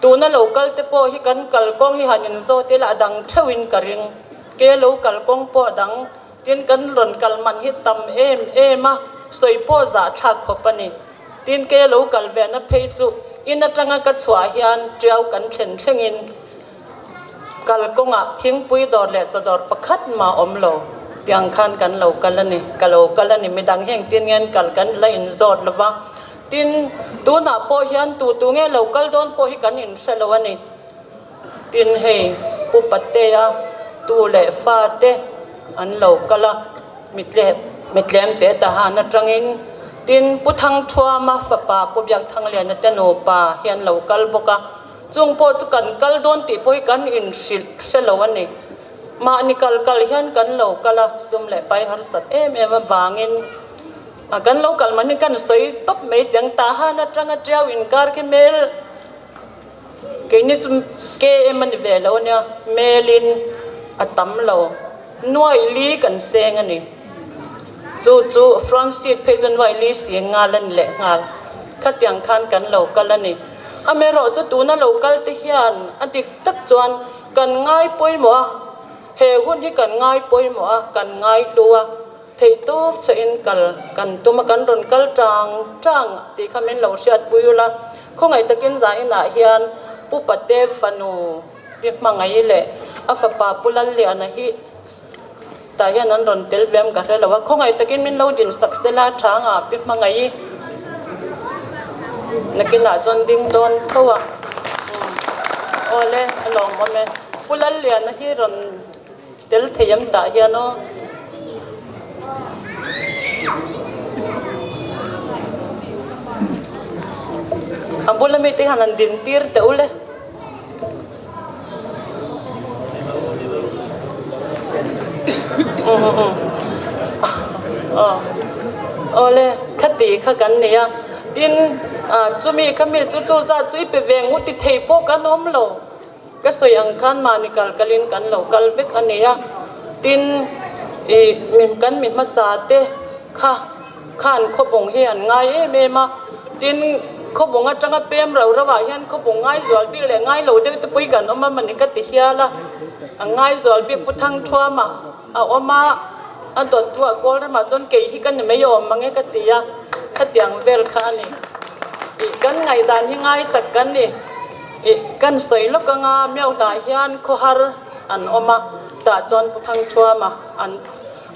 Tuna lo kal te pawh hi kan kalkawng hi han inzawt ila a dang theuhin ka ring. Ke lo kal kawng pawh dang tin kan rawn kal man hi tam em em a, sawi pawh zah thlak khawp a ni. Tin ke lo kal ve na phei chu in atanga ka chhuah hian tiau kan thlen thlengin kal kawngah thingpui dawr leh chaw dawr pakhat mah awm lo tiang khan kan lo kal a ni, ka lo kal a ni. Midang heng tin ngen kal kan la inzawt lo va, tin tunah pawh hian tu tu nge lo kal dawn pawh hi kan inhre lo a ni. Tin hei Pu Patea tu leh fa te an lo kal a, mitlem te tahan atangin tin Pu Thangthuama fapa Pu Biakthangliana te nupa hi an lo kal bawk a, chung pawh chu kan kal dawn tih pawh hi kan inhrilh hre lo a ni. Mahni kal kal hian kan lo kal a, sum leh pai harsat em em avangin kan lo kal mahni kan sawi tawp mai teng tahan atanga tiau inkar khi hmel Keini chu KM a ni ve lo ania, mail in a tam lo. Nuai li kan seng a ni. Chu chu front seat phei chu nuai li si nghal a ni leh nghal. Khatiang khan kan lo kal a ni. Amaherawhchu tuna lo kal te hian a dik tak chuan kan ngai pawimawh a, he hun hi kan ngai pawimawh a, kan ngai hlu a, theihtawp chauhin kal kan tum a, kan rawn kal tang tang tih kha min lo hriatpui ula, khawngaih takin zainah hian Pu Pate fanu Pi Hmangaih leh a fapa Pu Lalliana hi Tah hian an rawn tel ve em ka hre lo a, khawngaih takin min lo din sak sela tha anga pi hmangaih i nakinah chuan ding dawn tho a, awle a lawmawm e. Pu Lalliana hi rawn tel thei em tah hian aw. A bula mite hian an din tir teh ule. Awle khati kha kan nei a, tin chumi kha mi chu chu zat chu i pe ve ngut ti thei pawh kan awm lo, ka sawi ang khan mahni kal kalin kan lo kal vek a ni a, tin ih kan mi hmasa te kha. Khan khawbung hi an ngai em em a, tin khawbung atanga pem rau rau ah hian khawbung ngai zual bik leh ngai lo deuh te pawh hi kan awm a mawni ka ti hial a, a ngai zual bik Pu Thangthuama a awm a, a dawt tu ah kawl ramah chuan kei hi ka ni mai awm mang e ka ti a, khatiang vel kha a ni. Ih kan ngaihdan hi ngai tak kan ni. Ih kan sawi lawk anga Miohlah hian khawhar an awm a, tah chuan Pu Thangthuama an.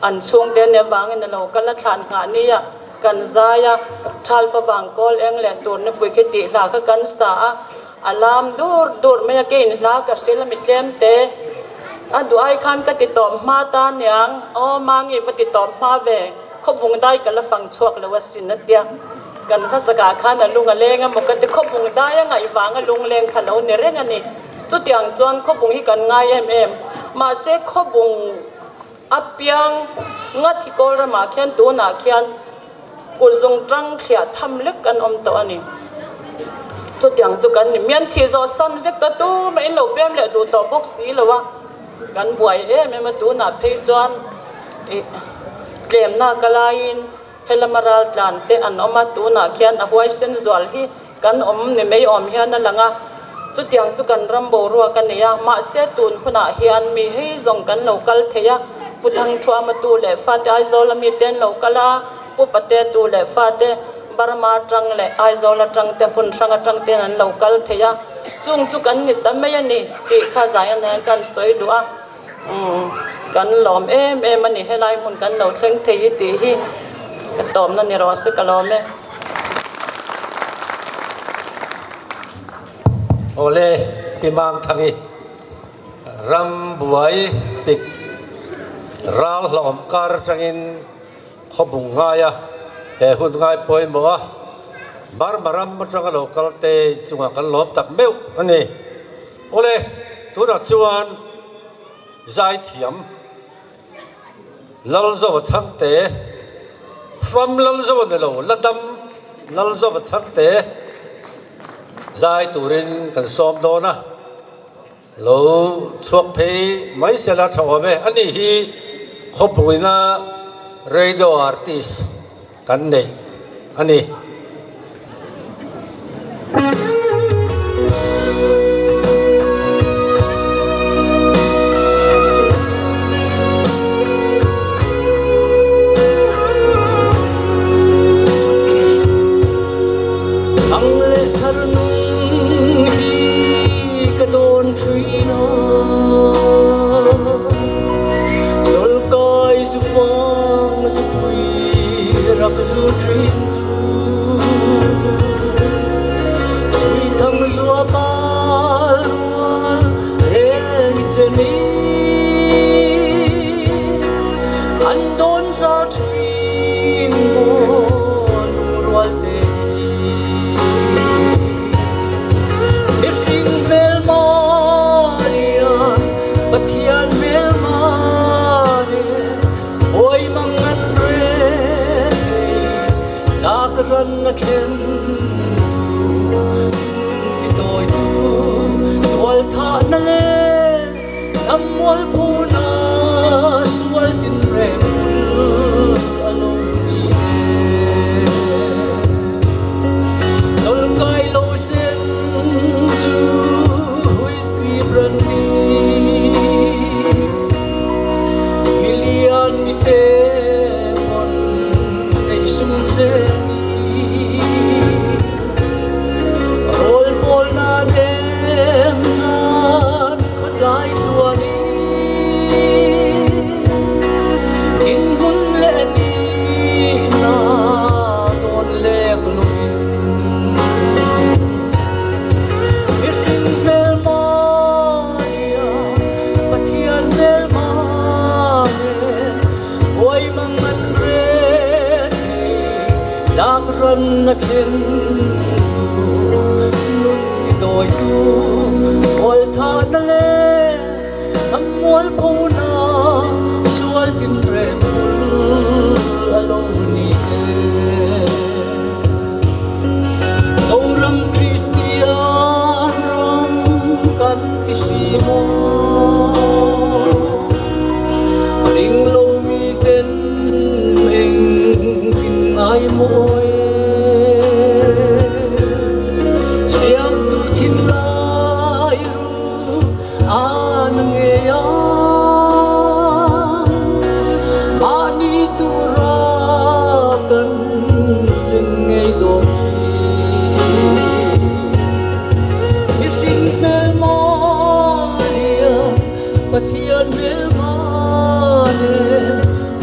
An chhungte nia vangin a lo kal a thlan nghah nia kan zai a, thal favang kawl eng leh tur nupui khi tih hla kha kan sa a, a lam dur dur mai a, keiin hla ka hril a mi tlem te, a duh ai khan ka ti tawp hma ta niang, aw mangi va ti tawp hma ve, khawbung dai ka la fang chhuak lo asin a tia, kan hmasakah khan a lung a leng a maw ka ti, khawbung dai a ngaih vanga lungleng kha lo ni reng a ni, chutiang chuan khawbung hi kan ngai em em, mahse khawbung. A piang ngat hi kawl ramah khian tunah khian kut zung tang thliah tham lek kan awm tawh a ni. Chutiang chu kan ni mian thih zawh san vek ta tumah in lo pem leh duh tawh bawk si lo a, kan buai em em a tunah phei chuan ih tlemna ka laiin helama ral tlan te an awm a, tunah khian a huaisen zual hi Kan awm ni mai awm hian a lang a, chutiang chu kan ram boruak a nei a, mahse tun hunah hian mi hei zawng kan lo kal thei a, Pu Thangthuama tu leh fate Aizawl ami te an lo kal a, Pu Pate tu leh fate Burma atang leh Aizawl atang te hmun hrang atang ten an lo kal thei a, chung chu kan ni ta mai a ni tih kha zai a kan sawi duh a, umm kan lawm em em a ni helai hmun kan lo thleng thei hi tih hi ka tawmna ni rawh se ka lawm e. Awle Pi Mangthangi ram buai tik ral hlawm kar atangin khawbung ngaia he hun ngai pawimawh a, Burma ram atanga lo kal te chungah kan lawm tak meuh a ni. Awle tunah chuan zaithiam. Lalzova chhangte, Fam Lalzova ni lo, Ladam Lalzova chhangte zai turin kan sawm dawn a, lo chhuak phei mai sela tha awm e. Ani hi khawpuina radio artist kan neih a ni. Ang leh thar nung hi ka dawn thin a, chawlkai zu fang zupui rak zu thin chu chui thang zua pal rual leng che ni an dawn za thin maw lungrual te hi mihring hmelma lian Pathian hmelma nen Hawi mang an re thei tlak ran a thlen tu nun ti tawi tu tual thah na le hnam mual phu na sual tin reng bul a lo ni e chawlkai lo sen. Seni Rawl pawl nan em zan khatlai tluanin In hun leh nihna dawn lek lovin Mihring hmelma nia Pathian hmelma nen Buai mang an re thei Tlak ran a thlen tu Nun ti tawi tu Mual thahna leh hnam mual phona Sual tin reng bul a lo ni e. Zoram Kristian ram kan ti si maw? A ring lo mi ten engtin ngai maw e? Siamtu thinlai ru an ngei a, mahni tura kan zin ngei dawn si. Mihring hmelma nia Pathian hmelma nen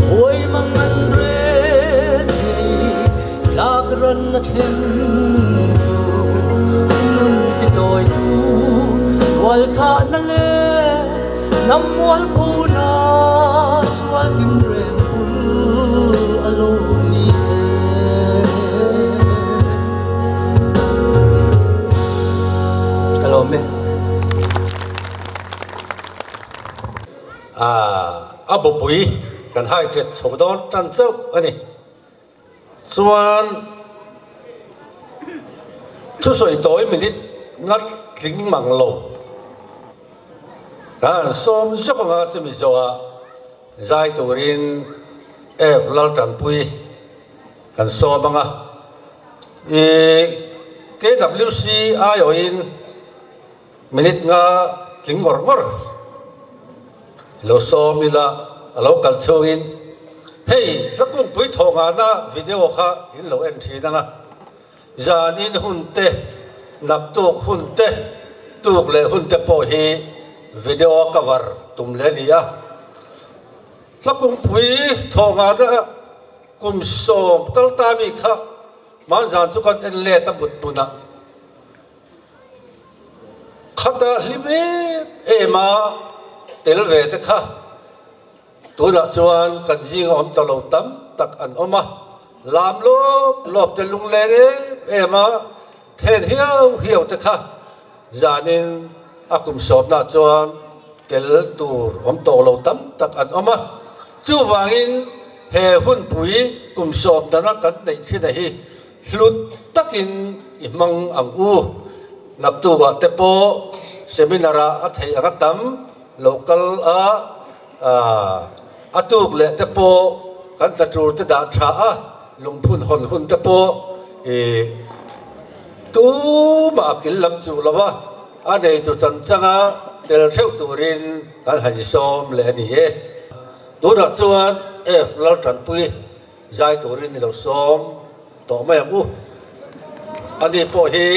hawi mang an re thei tlak ran a thlen tu nun ti tawi tu rual thahna leh hnam mual phuna sual tin reng bul a lo ni e. Ka lawm e. A bupui kan hai ṭet chho dawn ṭan chauh a ni. Chuan thusawi tawi minute ngat tling mang lo kan sawm zawk anga chumi zawhah zai turin F Laltanpui kan sawm anga i KWC aiawhin Minute nga tling ngawr ngawr lo sawm ila a lo kal chhungin hei hla kungpui thawh ngahna video kha in lo en thin anga zanin hun te naktuk hun te tuk leh hun te pawh hi video a cover tum leh a ni a hla kungpui thawh ngahna kum sawm kal ta mi kha hmanzan chu kan en let a mut hmunah. Khata hlim em em a tel ve te kha tunah chuan kan zinga awm ta lo tam tak an awm a, lam lawp lawp te lungleng em em a then hiau hiau te kha zanin a kum sawmnah chuan tel tur awm tawh lo tam tak an awm a. Chuvangin he hunpui kum sawm dana kan neih thin a hi Hlut takin i hmang ang u. Naktukah te pawh seminar ah a theih anga tam lo kal a, a tuk leh te pawh kan tla tur te dah tha a, lungphun hawn hun te pawh i tumah a kil lam chuh lo a, a neitu chanchanga tel theuh turin kan han i sawm leh a ni e. Tunah chuan F Laltanpui. Zai turin i lo sawm tawh mai ang u. Ani pawh hi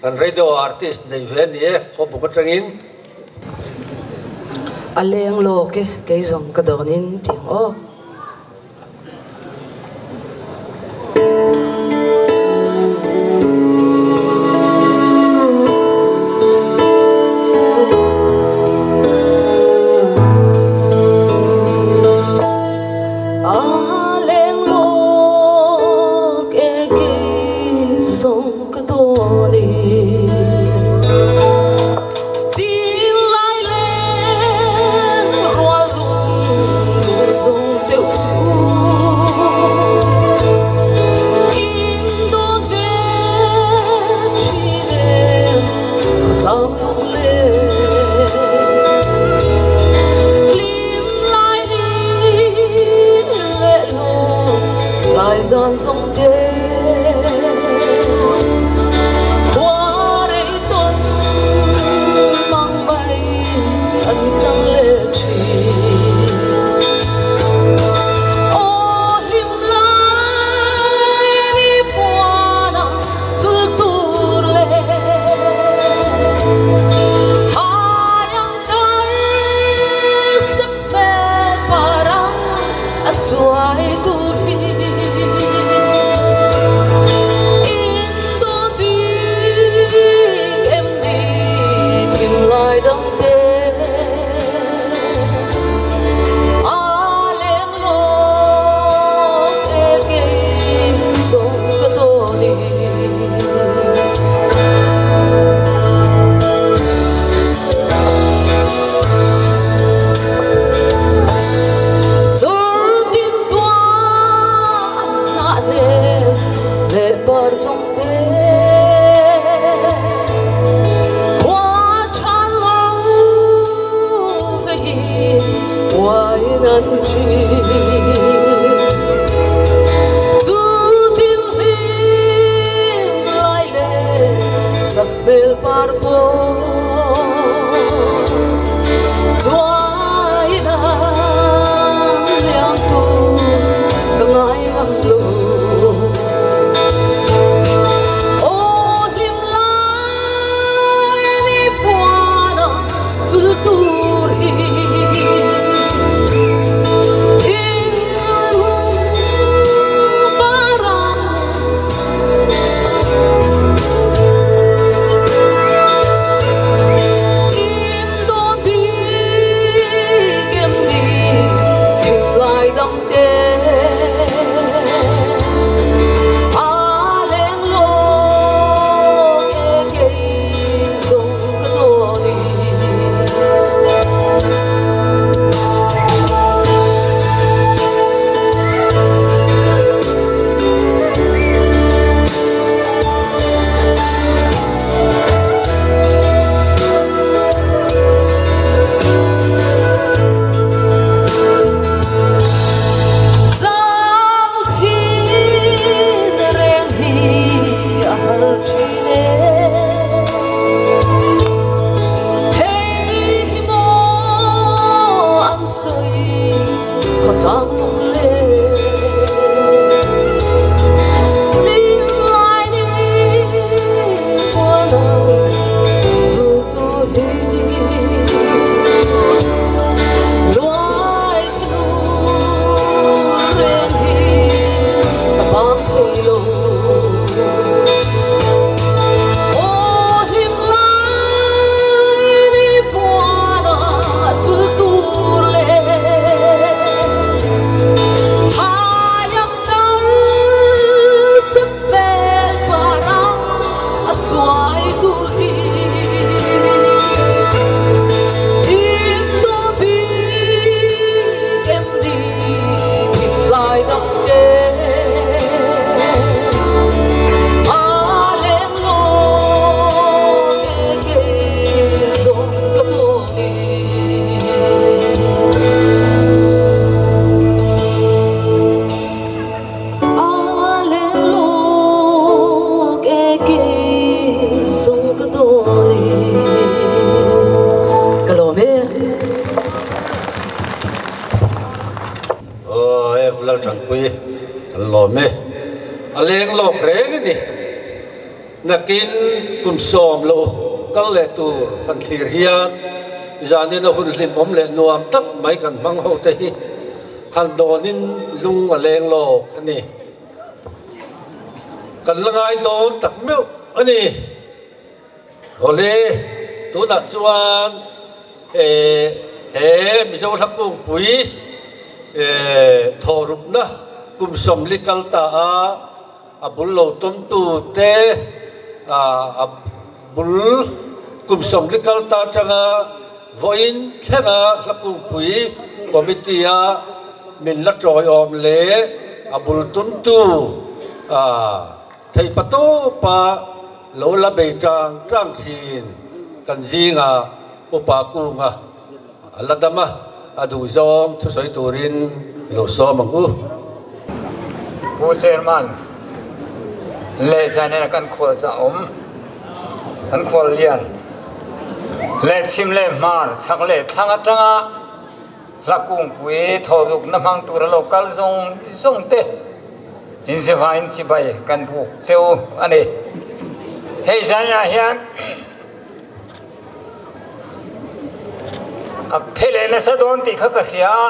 kan radio artist nei ve a ni e, khawbuk atangin. A leng lawk e, kei zawng ka dawnin ti ang aw. zawng te Khua tha lo veiin uain an ṭhin Chu thil hlim lai leh sak hmel par pawh Chuai nan liam tur ka ngai ngam lo. Aw hlim lai ni puan a chul tur hi in par ang. In dawn bik em ni thinlai dam te a leng lawk e kei zawng ka dawn i. Zau thin reng hi a har thin e. Hei hi maw an sawi khawtlang lung le. Hlim lai ni mual ang chu tu hi. Luai thinur reng hi ka bang thei lo. Aw hlim lai ni puan a chul tur leh hai ang tar sep fel par ang a chuai tur hi in tawh bik em ni thinlai dam te a leng lawk e kei zawng ka dawn i. A leng lawk e kei zawng ka dawn i. Ka lawm e. Aw F Laltanpui kan lawm e. A leng lawk reng a ni. Nakin kum 10 lo kal leh tur han thlir hian zanin a hun hlimawm leh nuam tak mai kan hmang ho te hi han dawnin lung a leng lawk a ni. Kan la ngai dawn tak meuh a ni. Awle, tunah chuan he Mizo hla kungpui thawhrukna kum 40 kal ta a, A bul lo tumtu te a bul kum 40 kal ta atanga vawiin thlenga hla kungpui committee a min la tawiawm leh a bul tumtu theih patawpa lo la bei tang tang thin kan zingah Upa Kunga A la dam a, a duh zawng thusawi turin i lo sawm ang u. Pu Chairman leh zanin kan khual zahawm, kan khual lian leh chhim leh hmar, chhak leh thlang atanga hla kungpui thawhlukna hmang tura lo kal zawng zawng te inzivaiin chibai kan buk cheu a ni. Hei zaninah hian. A phe leh nasa dawn tih kha ka hria a,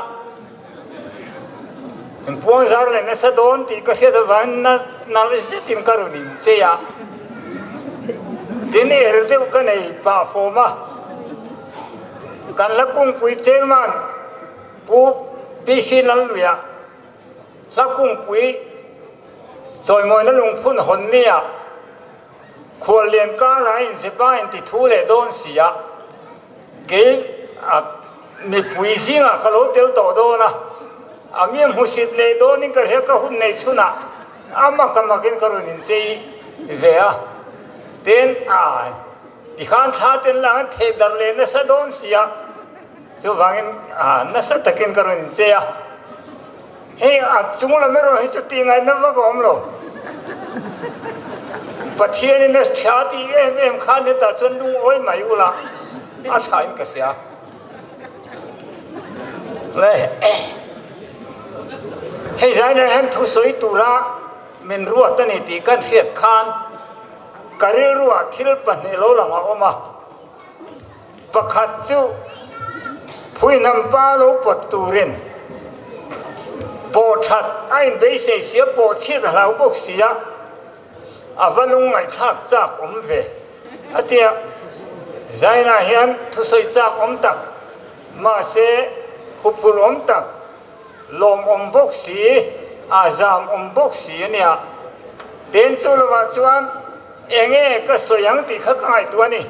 inpuang zar leh nasa dawn tih ka hriat avangin na nalh zetin ka rawn inchei a, tin er deuh ka nei pah fawm a, kan la kungpui chairman Pu PC Lalluia hla kungpui chawimawina lungphun hawn nia. Khuallian karah inzipa inti thu leh dawn si a, kei a mipui zingah ka lo tel tawh dawn a, a mi hmusit leh dawnin ka hria ka hun nei chhunah. A mak a makin ka rawn inchei ve a, tin a tikhan thla ten lang an theh darh leh nasa dawn si a, chuvangin nasa takin ka rawn inchei a. Hei a chung lam erawh hi chu tih ngaihna vak a awm lo. Pathianin a tha tih em em khan hetah chuan lungawi mai ula a thain ka hria. Le hei zainah hian thusawi tura min ruat a ni tih kan hriat khan ka rilruah thil pahnih lo lang a awm a. Pakhat chu phuihnam pa lo pawt turin pawh that a inbeisei sia, pawh chhiat a hlau bawk sia, a va lungngaihthlak chak awm ve a ti a. Zainah hian thusawi chak awm tak, mahse huphurh awm tak, lawmawm bawk si, a zam awm bawk si a nia. Ten chu lovah chuan enge ka sawi ang tih kha ka ngaihtuah a ni.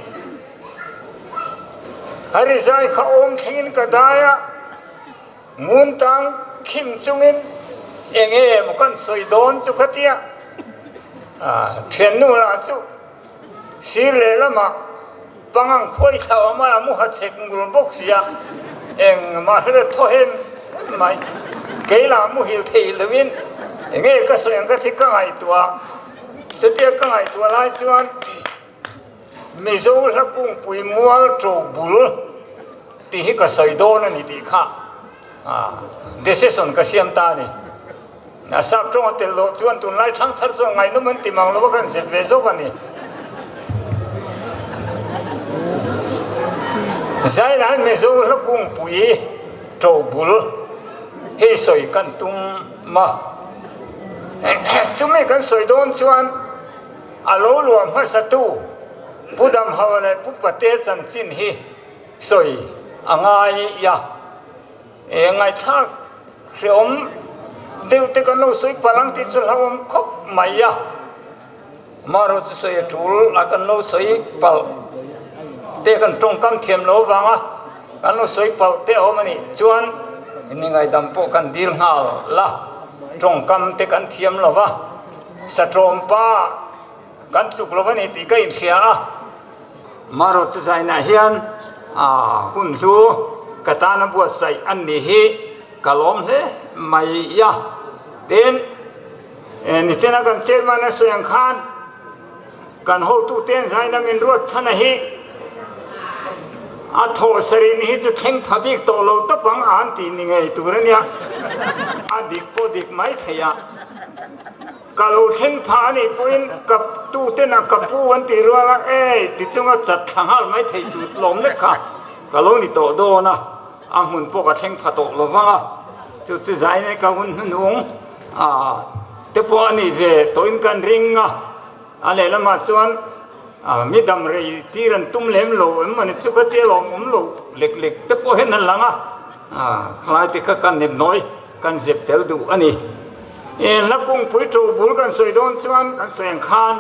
A rizai kha awm thlengin ka dai a, ngun tang khim chungin enge maw kan sawi dawn chu ka tia. Thiannu lah chu sir lehlamah Pangang khuai thlau a mai a mu ha chek ngul bawk si a, engmah hre thaw hem hem mai. Kei lah muhil thei loin enge ka sawi ang ka thi ka ngaihtuah a, chutia ka ngaihtuah lai chuan Mizo hla kungpui mual to bul tih hi ka sawi dawn a ni tih kha decision ka siam ta a ni. A sap tawng a tel loh chuan tunlai thang thar chuan ngaihnawm an ti mang lo a kan zep ve zawk a ni. Zailai Mizo hla kungpui to bul hi sawi kan tum a, chumi kan sawi dawn chuan a lo luah hmasatu Pu Damhauha leh Pu Pate chanchin hi sawi a ngai a. E ngaihthlak hreawm deuh te kan lo sawi palh ang tih chu hlauhawm khawp mai a, amaherawh chu sawi a tul a kan lo sawi palh te kan tawngkam thiam lo avanga kan lo sawi palh te a awm a nih chuan ni ngaihdam pawh kan dil nghal la, tawngkam te kan thiam lo va, satawmpa kan tluk lo a ni tih ka inhria a. Marawh chu zainah hian hun hlu ka tana buatsaih an nih hi ka lawm hle mai a. Tin, nichina kan chairman a sawi ang khan kan hotute zaina min ruat chhan a hi a thawh sarih ni hi chu thleng pha bik tawh lo tawp ang a han tih ni ngei tur a nia, a dik pawh dik mai thei a. Ka lo thleng phah a nih pawhin ka tuten a ka pu an tih rual a, Ei, ti chunga chat thla nghal mai thei tur tlawm lek kha ka lo ni tawh dawn a, a hmun pawh ka thleng pha tawh lo vang a, chu chu zaina ka hun hnuhnung te pawh a nih ve tawhin kan ring a, a lehlamah chuan mi dam rei tir an tum lem lo em mawni chu ka tia lawm awm lo lek lek te pawh hian an lang a, khalai te kha ka nepnawi kan zep tel duh a ni. E hla kungpui to bul kan sawi dawn chuan kan sawi ang khan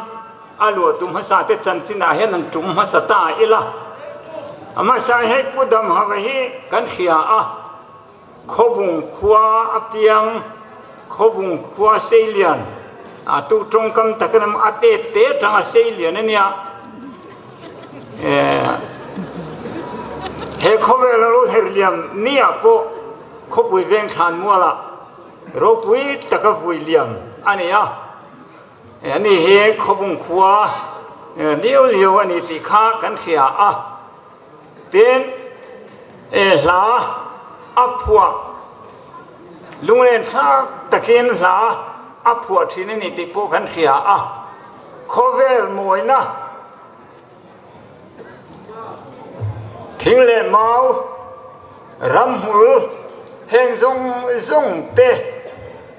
a luah tum hmasa te chanchinah hian an tum hmasa ta ila. A hmasa hei Pu Damhava hi kan hria a, Khawbung khua a piang, Khawbung khua Seilian, a tu tawngkam takin a te te atanga Seilian a nia. E he khawvel a lo herliam nia pawh khawpui veng thlan mualah Ropui taka vui liam a ni a, ani hi khawbung khua liau liau a ni tih kha kan hria a. Tin, he hla a phuah lunglen thlak takin hla a phuah thin a ni tih pawh kan hria a. Khawvel mawina Thing leh mau, ramhmul heng zawng zawng te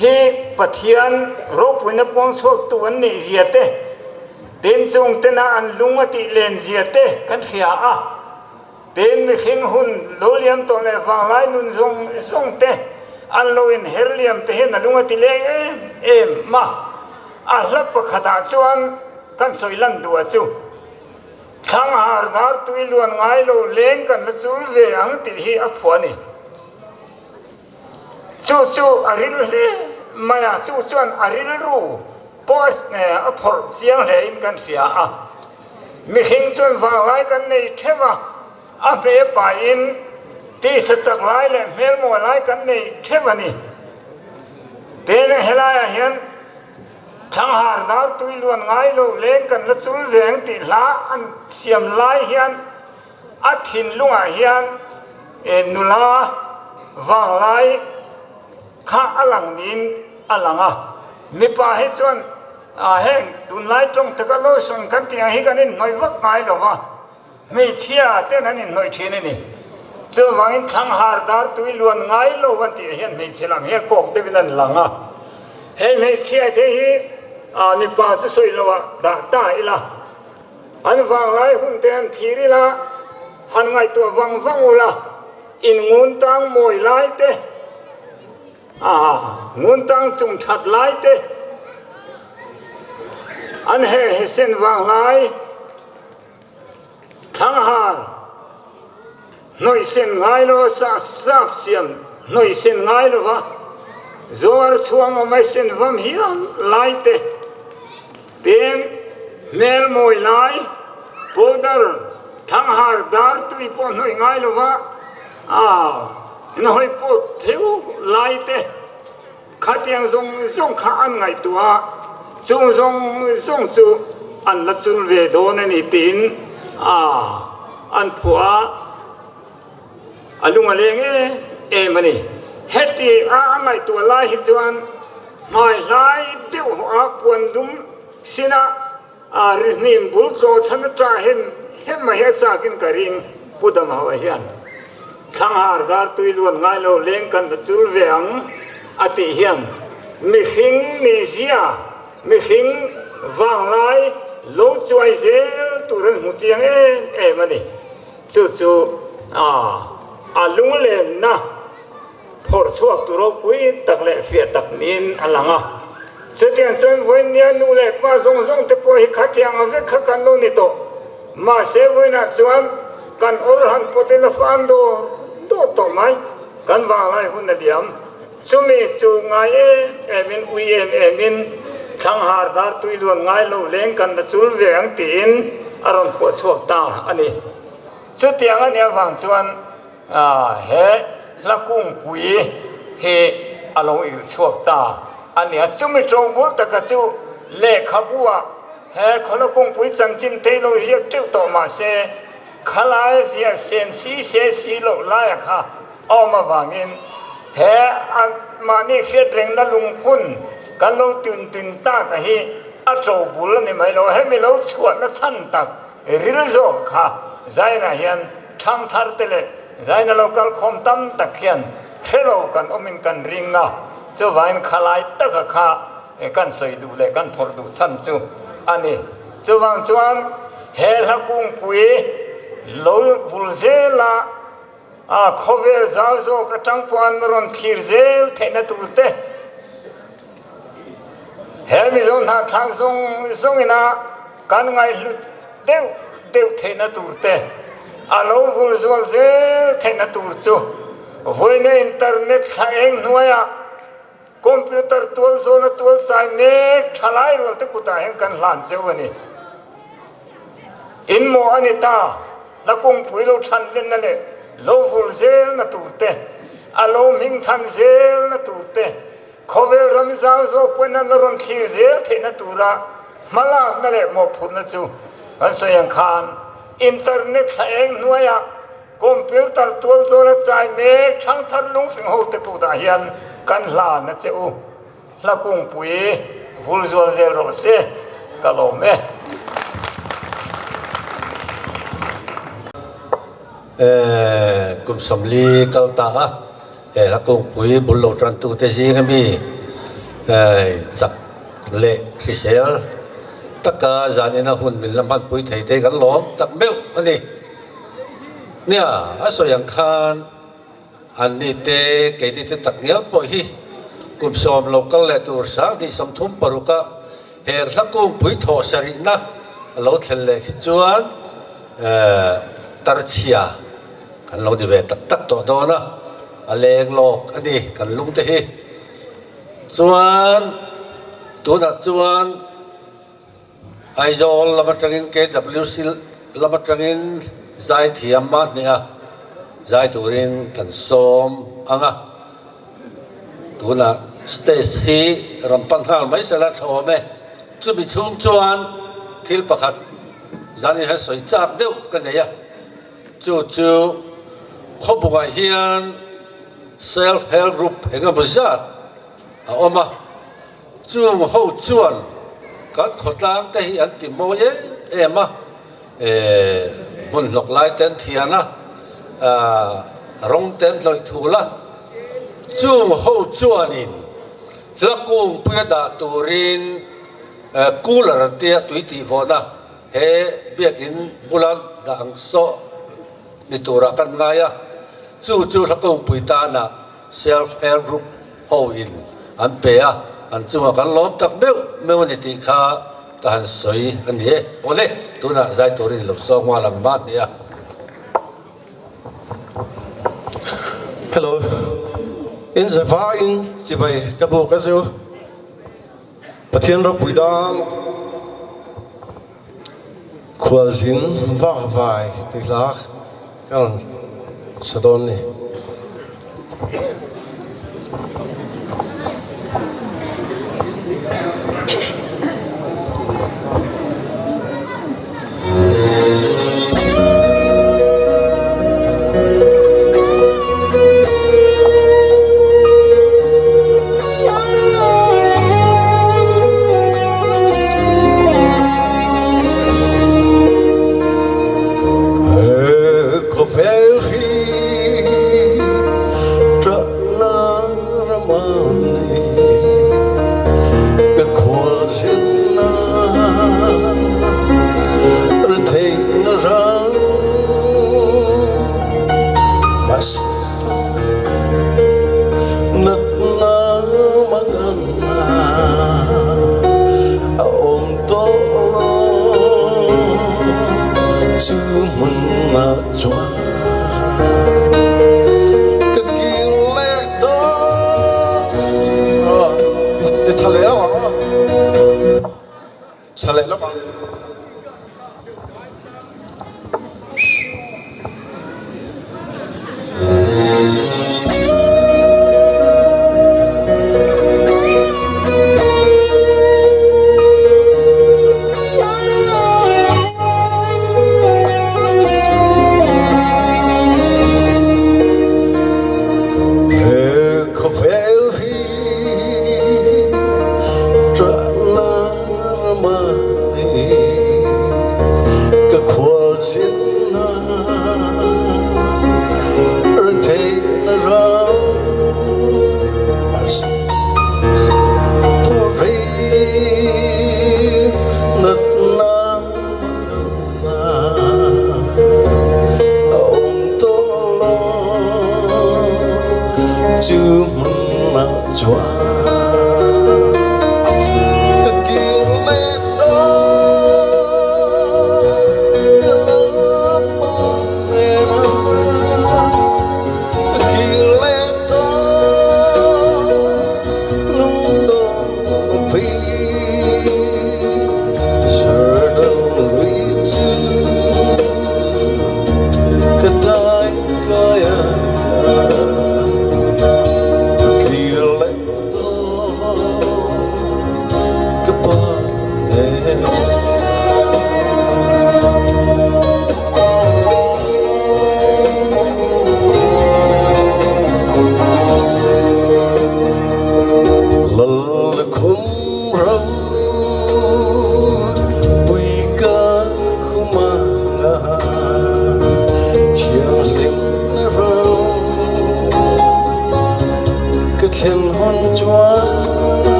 hi Pathian ropuina puang chhuaktu an nih zia te, tin chung tena an lung a tih len zia te kan hria a. Tin mihring hun lo liam tawh leh vanglai nun zawng zawng te an lo inher liam te hian a lung a ti leng em em a. A hla pakhatah chuan Kan sawi lan duh a chu thlang har dar tui luan ngai lo leng kan la chul ve ang tih hi a phuah a ni. Chu chu a ril hle mai a, chu chuan a rilru pawh a phawrh chiang hle in kan hria a. Mihring chuan vanglai kan nei theuh a, a hme pahin tisa chak lai leh hmelmawi lai kan nei theuh a ni. Tena helaiah hian Thlanghar dar tui luan ngai lo leng kan la chul ve ang tih hla an siam lai hian a thinlungah hian nula vanglai kha a lang niin a lang a. Mipa hi chuan heng tunlai tawng taka lotion kan tih ang hi kan inhnawih vak ngai lo va. Hmeichhia ten an inhnawih thin a ni. Chuvangin Thlanghar dar tui luan ngai lo an tih hian hmeichhe lam hi a kawk deuhin an lang a. Hei hmeichhia te hi mipa chu sawi lo ah dah ta ila, an vanglai hun te han thlir ila, han ngaihtuah vang vang ula, in ngun tang mawi lai te, ngun tang chung that lai te, an he hesen vanglai, Thlanghar hnawihsen ngai lo sap siam hnawihsen ngai lova zuar chhuang awm ai sen vam hial lai te tin hmel mawi lai powder thlanghar dar tui pawh hnawih ngai lova inhawi pawt theu lai te Khatiang zawng zawng kha an ngaihtuah a, chung zawng zawng chu an la chul ve dawn a ni tiin an phuah a, a lung a leng em em a ni. Heti a a ngaihtuah lai hi chuan hmai hlai deuh hawh a puan dum sinah a rihnim bul tlaw chhan ata hem hem mai hi a chakin ka ring Pu Damhauha hian Thlanghar dar tui luan ngai lo leng kan la chul ve ang a tih hian mihring mizia mihring vanglai lo chuai zel tur an hmu chiang em em a ni. Chu chu a lunglenna phawrh chhuak tur ropui tak leh fiah tak niin a lang a. Chutiang chuan vawinia nu leh pa zawng zawng te pawh hi khatiang a vek kha kan lo ni tawh. Mahse vawiinah chuan kan awr han pawtin a fan dawr dawr tawh mai. Kan vanglai hun a liam. Chumi chu ngai em emin ui em emin Thlanghar dar tui luan ngai lo leng kan la chul ve ang tiin a rawn phuah chhuak ta a ni. Chutiang a nih avang chuan He hla kungpui hi a lo irh chhuak ta a nia. Chumi tawng bul taka chu lehkhabu-ah he khawla kungpui chanchin te lo ziak teuh tawh mah se, khalai ziah sen si se si loh laia kha a awm avangin he a mahni hriat rengna lungphun kan lo tun tin taka hi a to bul a ni mai lo. Hemi lo chhuahna chhan tak ril zawk kha Zaina hian Thangthar te leh Zaina lo kal khawm tam tak hian hre lo kan awmin kan ring a, chuvangin khalai taka kha kan sawi duh leh kan phawrh duh chhan chu a ni. Chuvang chuan he hla kungpui lo vul zela a khawvel zau zawk atang pawh an rawn thlir zel theihna tur te, he Mizo hnahthlak zawng zawngina kan ngaihhlut deuh deuh theihna tur te, a lo vul zual zel theihna tur chu vawiina internet thla eng hnuaiah computer tual zawna tual chai mek thalai rual te kutah hian kan hlan cheu a ni. In maw a ni ta, hla kungpui lo than lenna leh lo vul zelna tur te, a lo hming than zelna tur te, Khawvel ram zau zawk pawn an la rawn thlir zel theihna tura hmalakna leh mawhphurhna chu kan sawi ang khan internet thla eng hnuaiah computer tual zawla chai mek thangthar lungfing hote kutah hian kan hlan a che u. Hla kungpui vul zual zel rawh se ka lawm e. Kum 40 kal ta a. He hla kungpui bul lo tantute zinga mi chak leh hrisel taka zanina hun min la hmanpui thei te kan lawm tak meuh a ni. Nia, a sawi ang khan anni te keini te tak ngial pawh hi kum 10 lo kal leh tur 2036 a he hla kungpui thawh sarihna a lo thlen leh khi chuan tarchhia Kan lo ni ve tak tak tawh dawn a, a leng lawk a ni kan lung te hi. Chuan tunah chuan Aizawl lam atangin KWC lam atangin zaithiam mahnia zai turin kan sawm ang a. Tunah stage hi rawn pan nghal mai sela tha awm e. Chumi chhung chuan thil pakhat zan in han sawi chak deuh ka nei a, chu chu khawbungah hian self help group eng emaw zat a awm a, chung ho chuan kan khawtlang te hi an ti mawi em em a, hmun hlawk lai te an thian a, rawng te an hlawih thul a, chung ho chuanin hla kungpuia dah turin cooler an tia tui tih vawhna he biakin bula dah ang sawh ni turah kan ngai a, chu chu hla kungpui tana self help group ho in an pe a, an chungah kan lawm tak meuh meuh a ni tih kha ka han sawi a ni e. Awle, tunah zai turin lo sawng nghal ang mah nia. Hello, in zavaiin chibai ka buk a zu. Pathian ropui dan khualzin vak vai tih hla ka rawn sa dawn ni.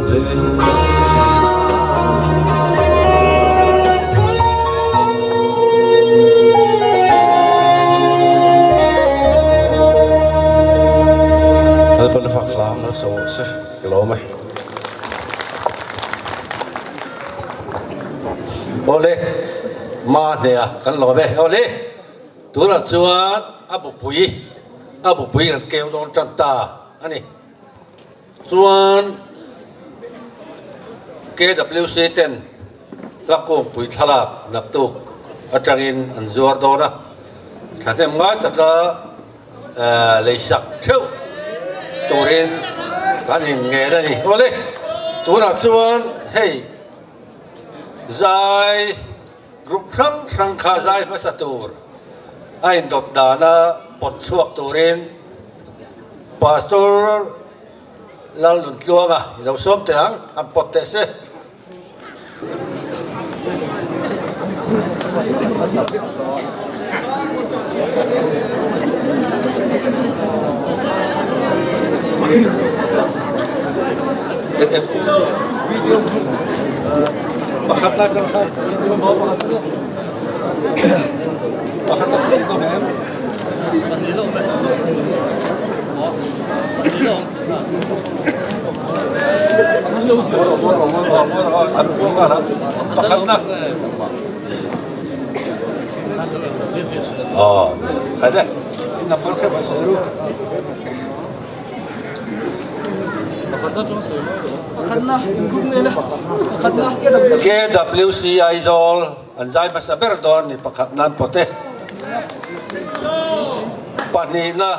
Lalpan fak hla malsawm rawh se ka lawm e. Awle ma hnea kan lawm e. Awle tunah chuan a bupui a bupui kan keu dawn tan ta a ni. Chuan KWC ten hla kungpui thlalak naktuk atangin an zuar dawn a, thahnem ngai taka leisak theuh turin kan inngen a ni. Awle, tunah chuan hei zai group hrang hrang kha zai hmasa tur a indawt dana pawt chhuak turin Pastor Lalnuntluanga i lo sawm teh ang, han pawt teh se. Pakhatna KWC Aizawl an zai hmasa ber dawn ni pakhatna an pawt e. Pahnihna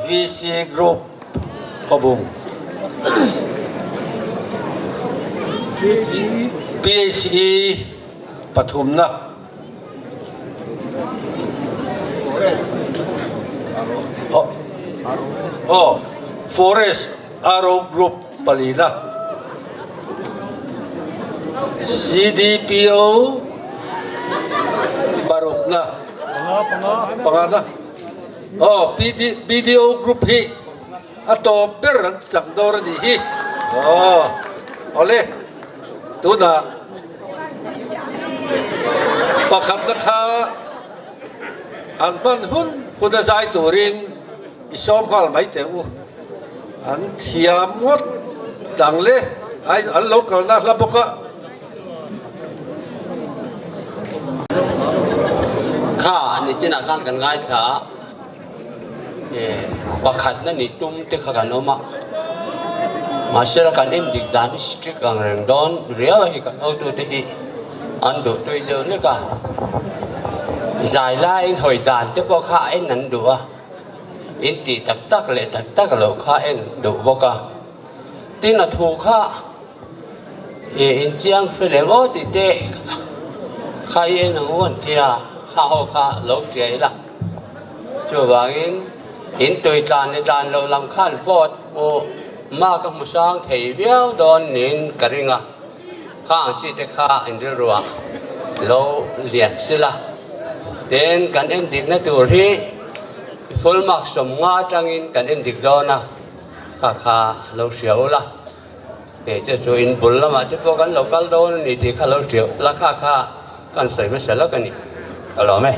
VC Group Khawbung. PHE pathumna. Aw Forest Arrow Group palina. CDPO parukna. Pangana. Aw BDO Group hi a tawp ber an chak dawr a nih hi. Aw awle tunah pakhatna kha an hman hun hun a zai turin i sawm nghal mai teh u. An thiam ngawt dang le an lo kalna hla bawk a. Kha nichinah khan kan ngaithla a, pakhatna nih tum te kha kan awm a, mahsela kan endik dan hi strict ang reng dawn riau a hi kan hotute hi an duh tui deuh hlek a, zai laiin hawi dan te pawh kha a en an duh a, in tih tak tak leh tak tak loh kha a en duh bawk a, tin a thu kha. I inchiang fel em aw tih te kha i en ang u an ti a, kha ho kha lo tia ila. Chuvangin in tui tlan leh tlan loh lam khan vote u mark a hmu sang thei viau dawn niin ka ring a, kha ang chi te kha in rilruah lo lian sila. Tin, kan endikna tur hi full mark 50 atangin kan endik dawn a, kha kha lo hria ula. Kei che chu in bul lamah te pawh kan lo kal dawn a ni tih kha lo hriau la kha kha kan sawi hmasa lawk a ni. Ka lawm e.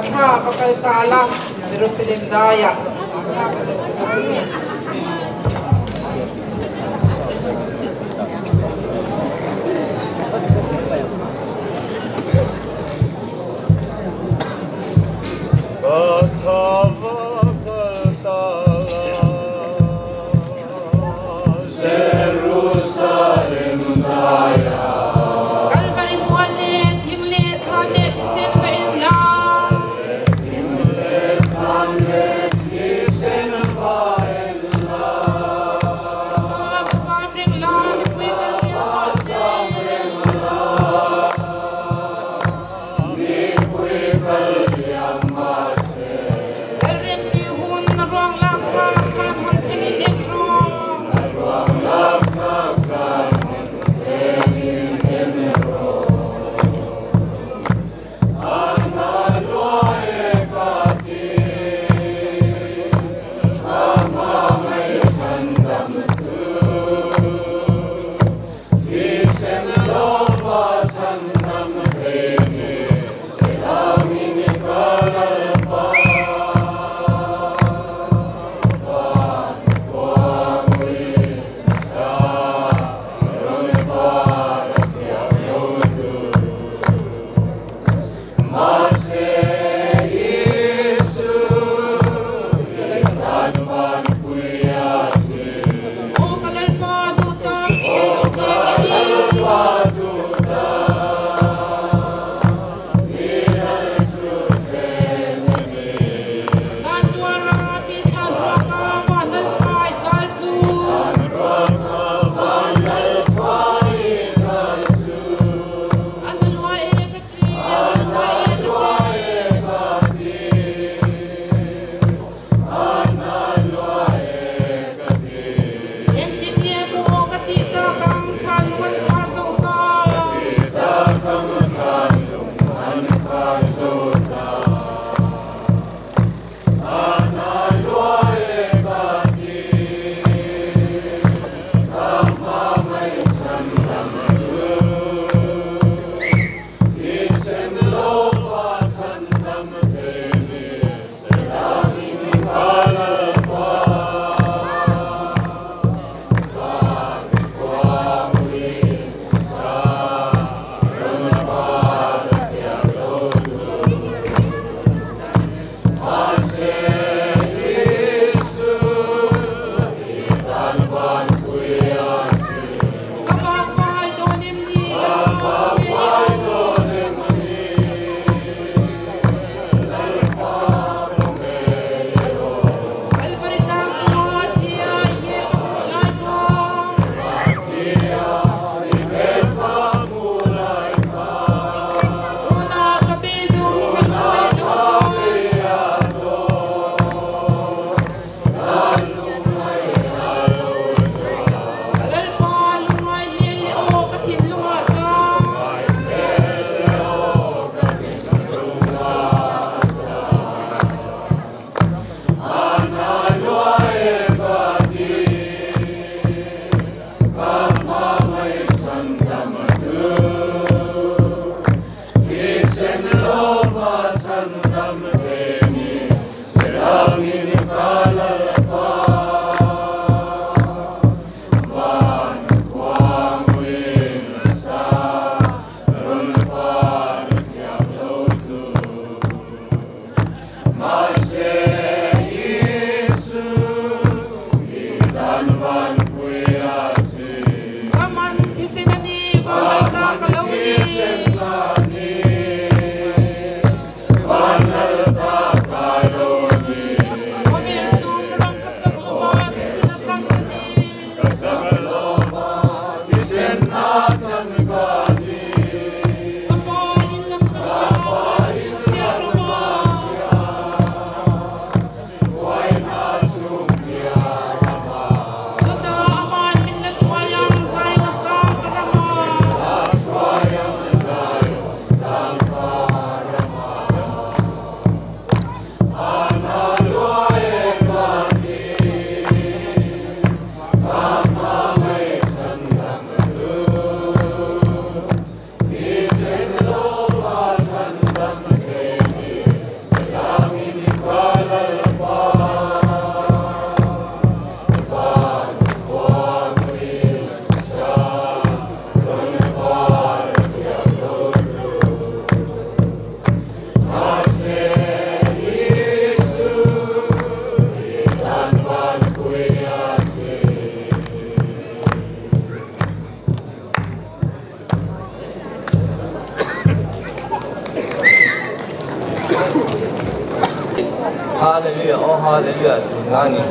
thla va kal ta la, Jerusalem daiah thla ka lo. Kalvari mual leh thing leh thlan leh thisen va en la. Ka ta va cham reng la, mipui kal liam mah se. Lalrem ti hun na ruang lak thla thlan hon thlengin en rawh. Aw ka Lalpa duh tak i lal thutthleng i ni. Dan tuara mi thlan ruaka van lal fai zal chu. A na lua e ka ti, a na lua e ka ti. Engtin nge maw ka tih tak ang thlan lung an khar zo ta. Ka vakvai dawn em ni Lalpa Kalvari tlang chunga thia i hmel ka hmuh lai kha. Tuna ka beidawng in ka lungngaih lo zual. Ka Lalpa lungngai hmel leh aw ka thinlungah chang. Ka man thisen a ni, van lal ta ka lo ni. Khawvel sum ram ka chak lo va, thisen a tlan ka ni. Ka pa in lam ka hria, van chhung piah ram ah. Hallelujah, oh hallelujah tih hla a ni.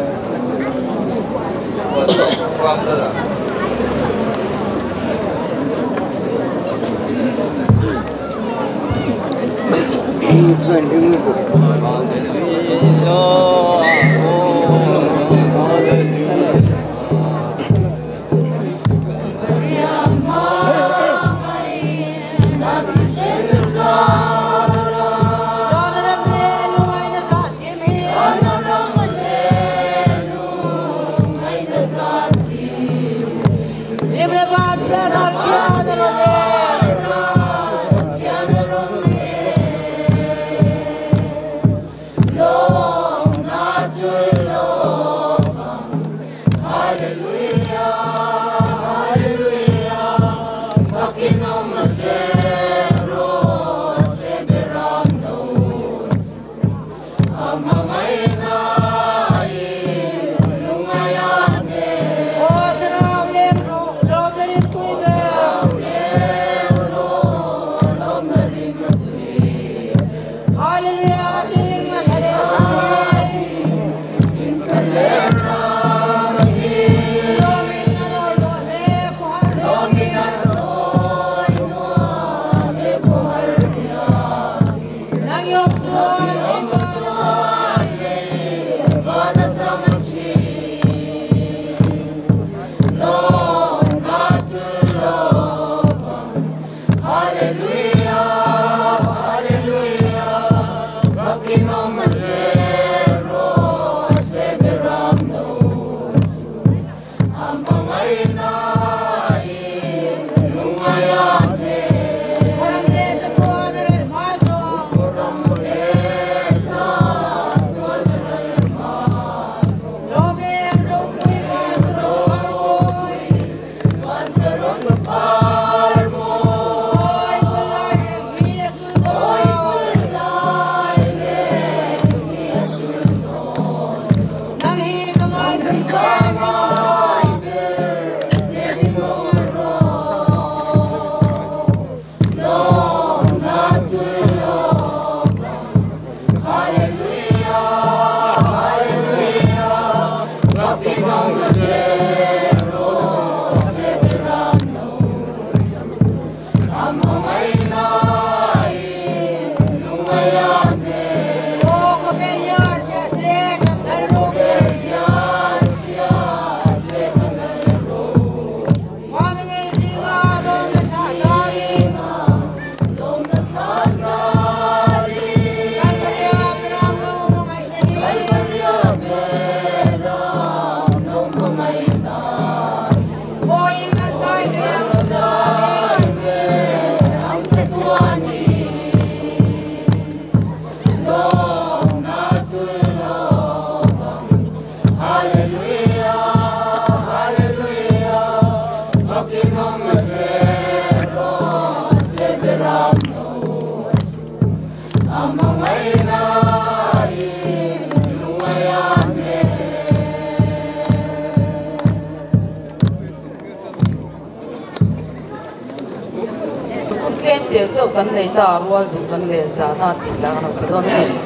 Tlem te chauh kan nei ta a, rual duh kan len zana tih lah kan hausa dawn a ni.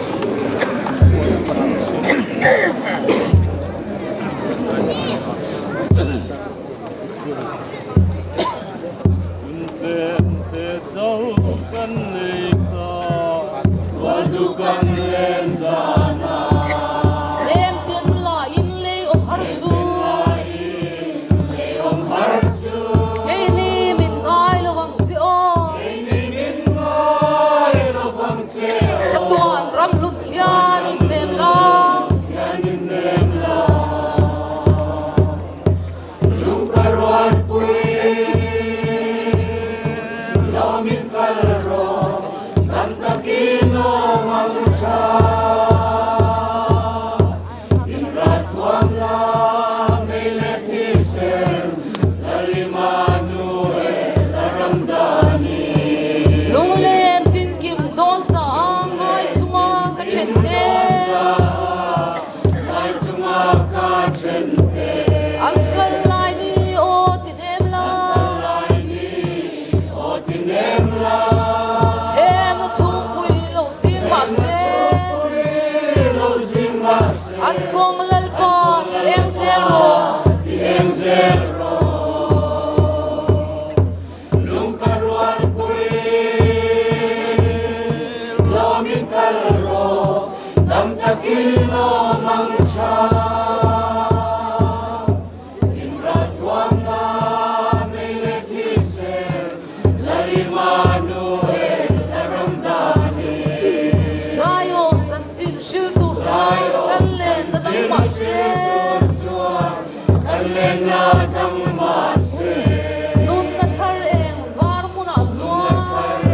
Lem tin la in lei awm har chu. Keini min ngai lo ang che aw. Chatuan ram hlut khian in nem la. Lunglen tinkim dawn sa ngai chunga ka then te. An kal lai ni aw ti nem la. Themna chhungpui lo zing mahse. An kawng Lalpa ti eng zel rawh, ti eng zel rawh. Lung ka rualpui lawmin kal rawh, dam takin awm ang tha. Zion chanchin hril tur chuan kan lenna dang mah se. Nunna thar eng var hmunah chuan.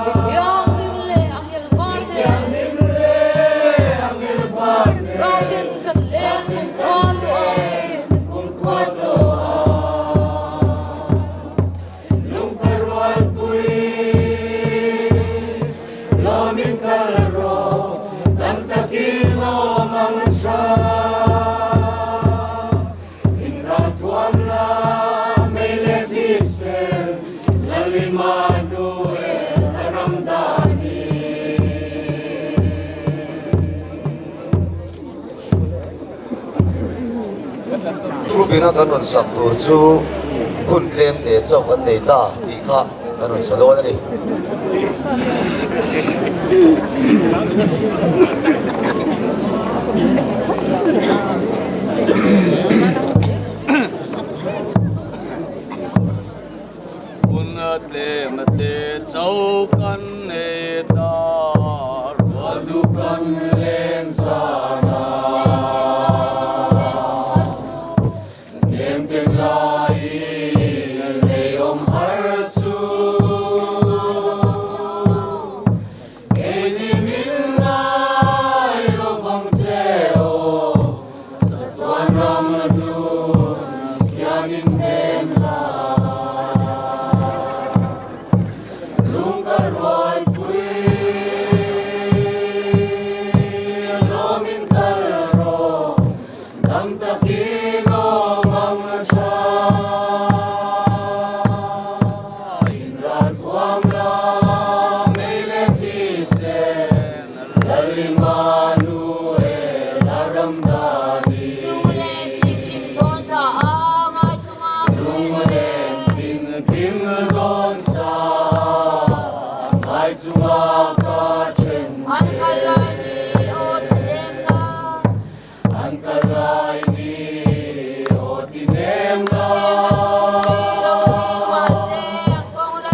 Mithianghlim leh angel var nen. Zaten kan leng kumkhua tawh ang. Rubina kan rawn sak tur chu hun tlem te chauh kan nei ta tih kha kan rawn sa dawn a ni. Hun tlem te chauh kan nei ta, rual duh kan leng zan a. Tlem te laiin lei awm har chu. Keini min ngai lovang che aw, chatuan ram hlun hianin hnem la. Lung ka rualpui lawmin kal rawh, dam takin awm ang tha. An kal lai ni aw ti nem la.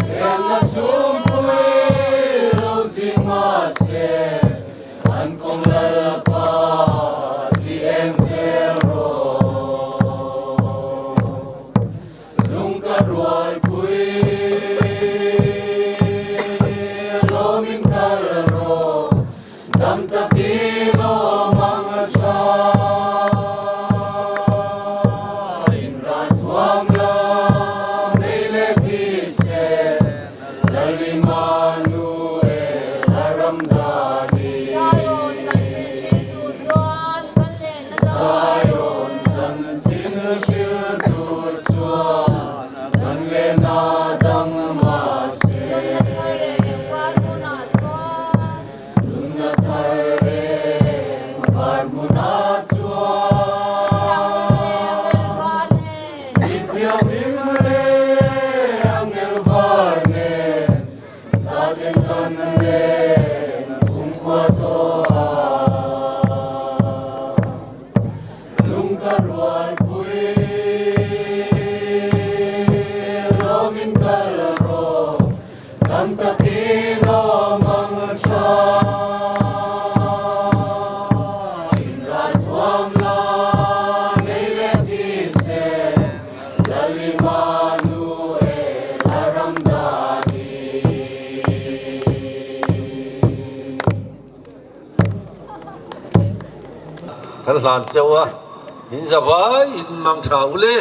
Thlemna chhungpui lo zing mahse an kawng Lalpa ti eng zel rawh. Lung ka rualpui lawmin kal rawh. Dam takin awm ang a tha, inralthuam la mei leh thisen, Lal Immanuel a ram dani. Zion chanchin hril tur chuan kan lehna dang mahse. Nunna thar eng var hmunah chuan Mithianghlim leh angel var nen Zaten kan len kumkhua tawh a. Lung ka rualpui lawmin kal rawh. Dam takin awm ang tha, inralthuam la nei leh thisen, Lal Immanuel a ram dani. Kan hlan chauh a, in zavai in mang tha u le.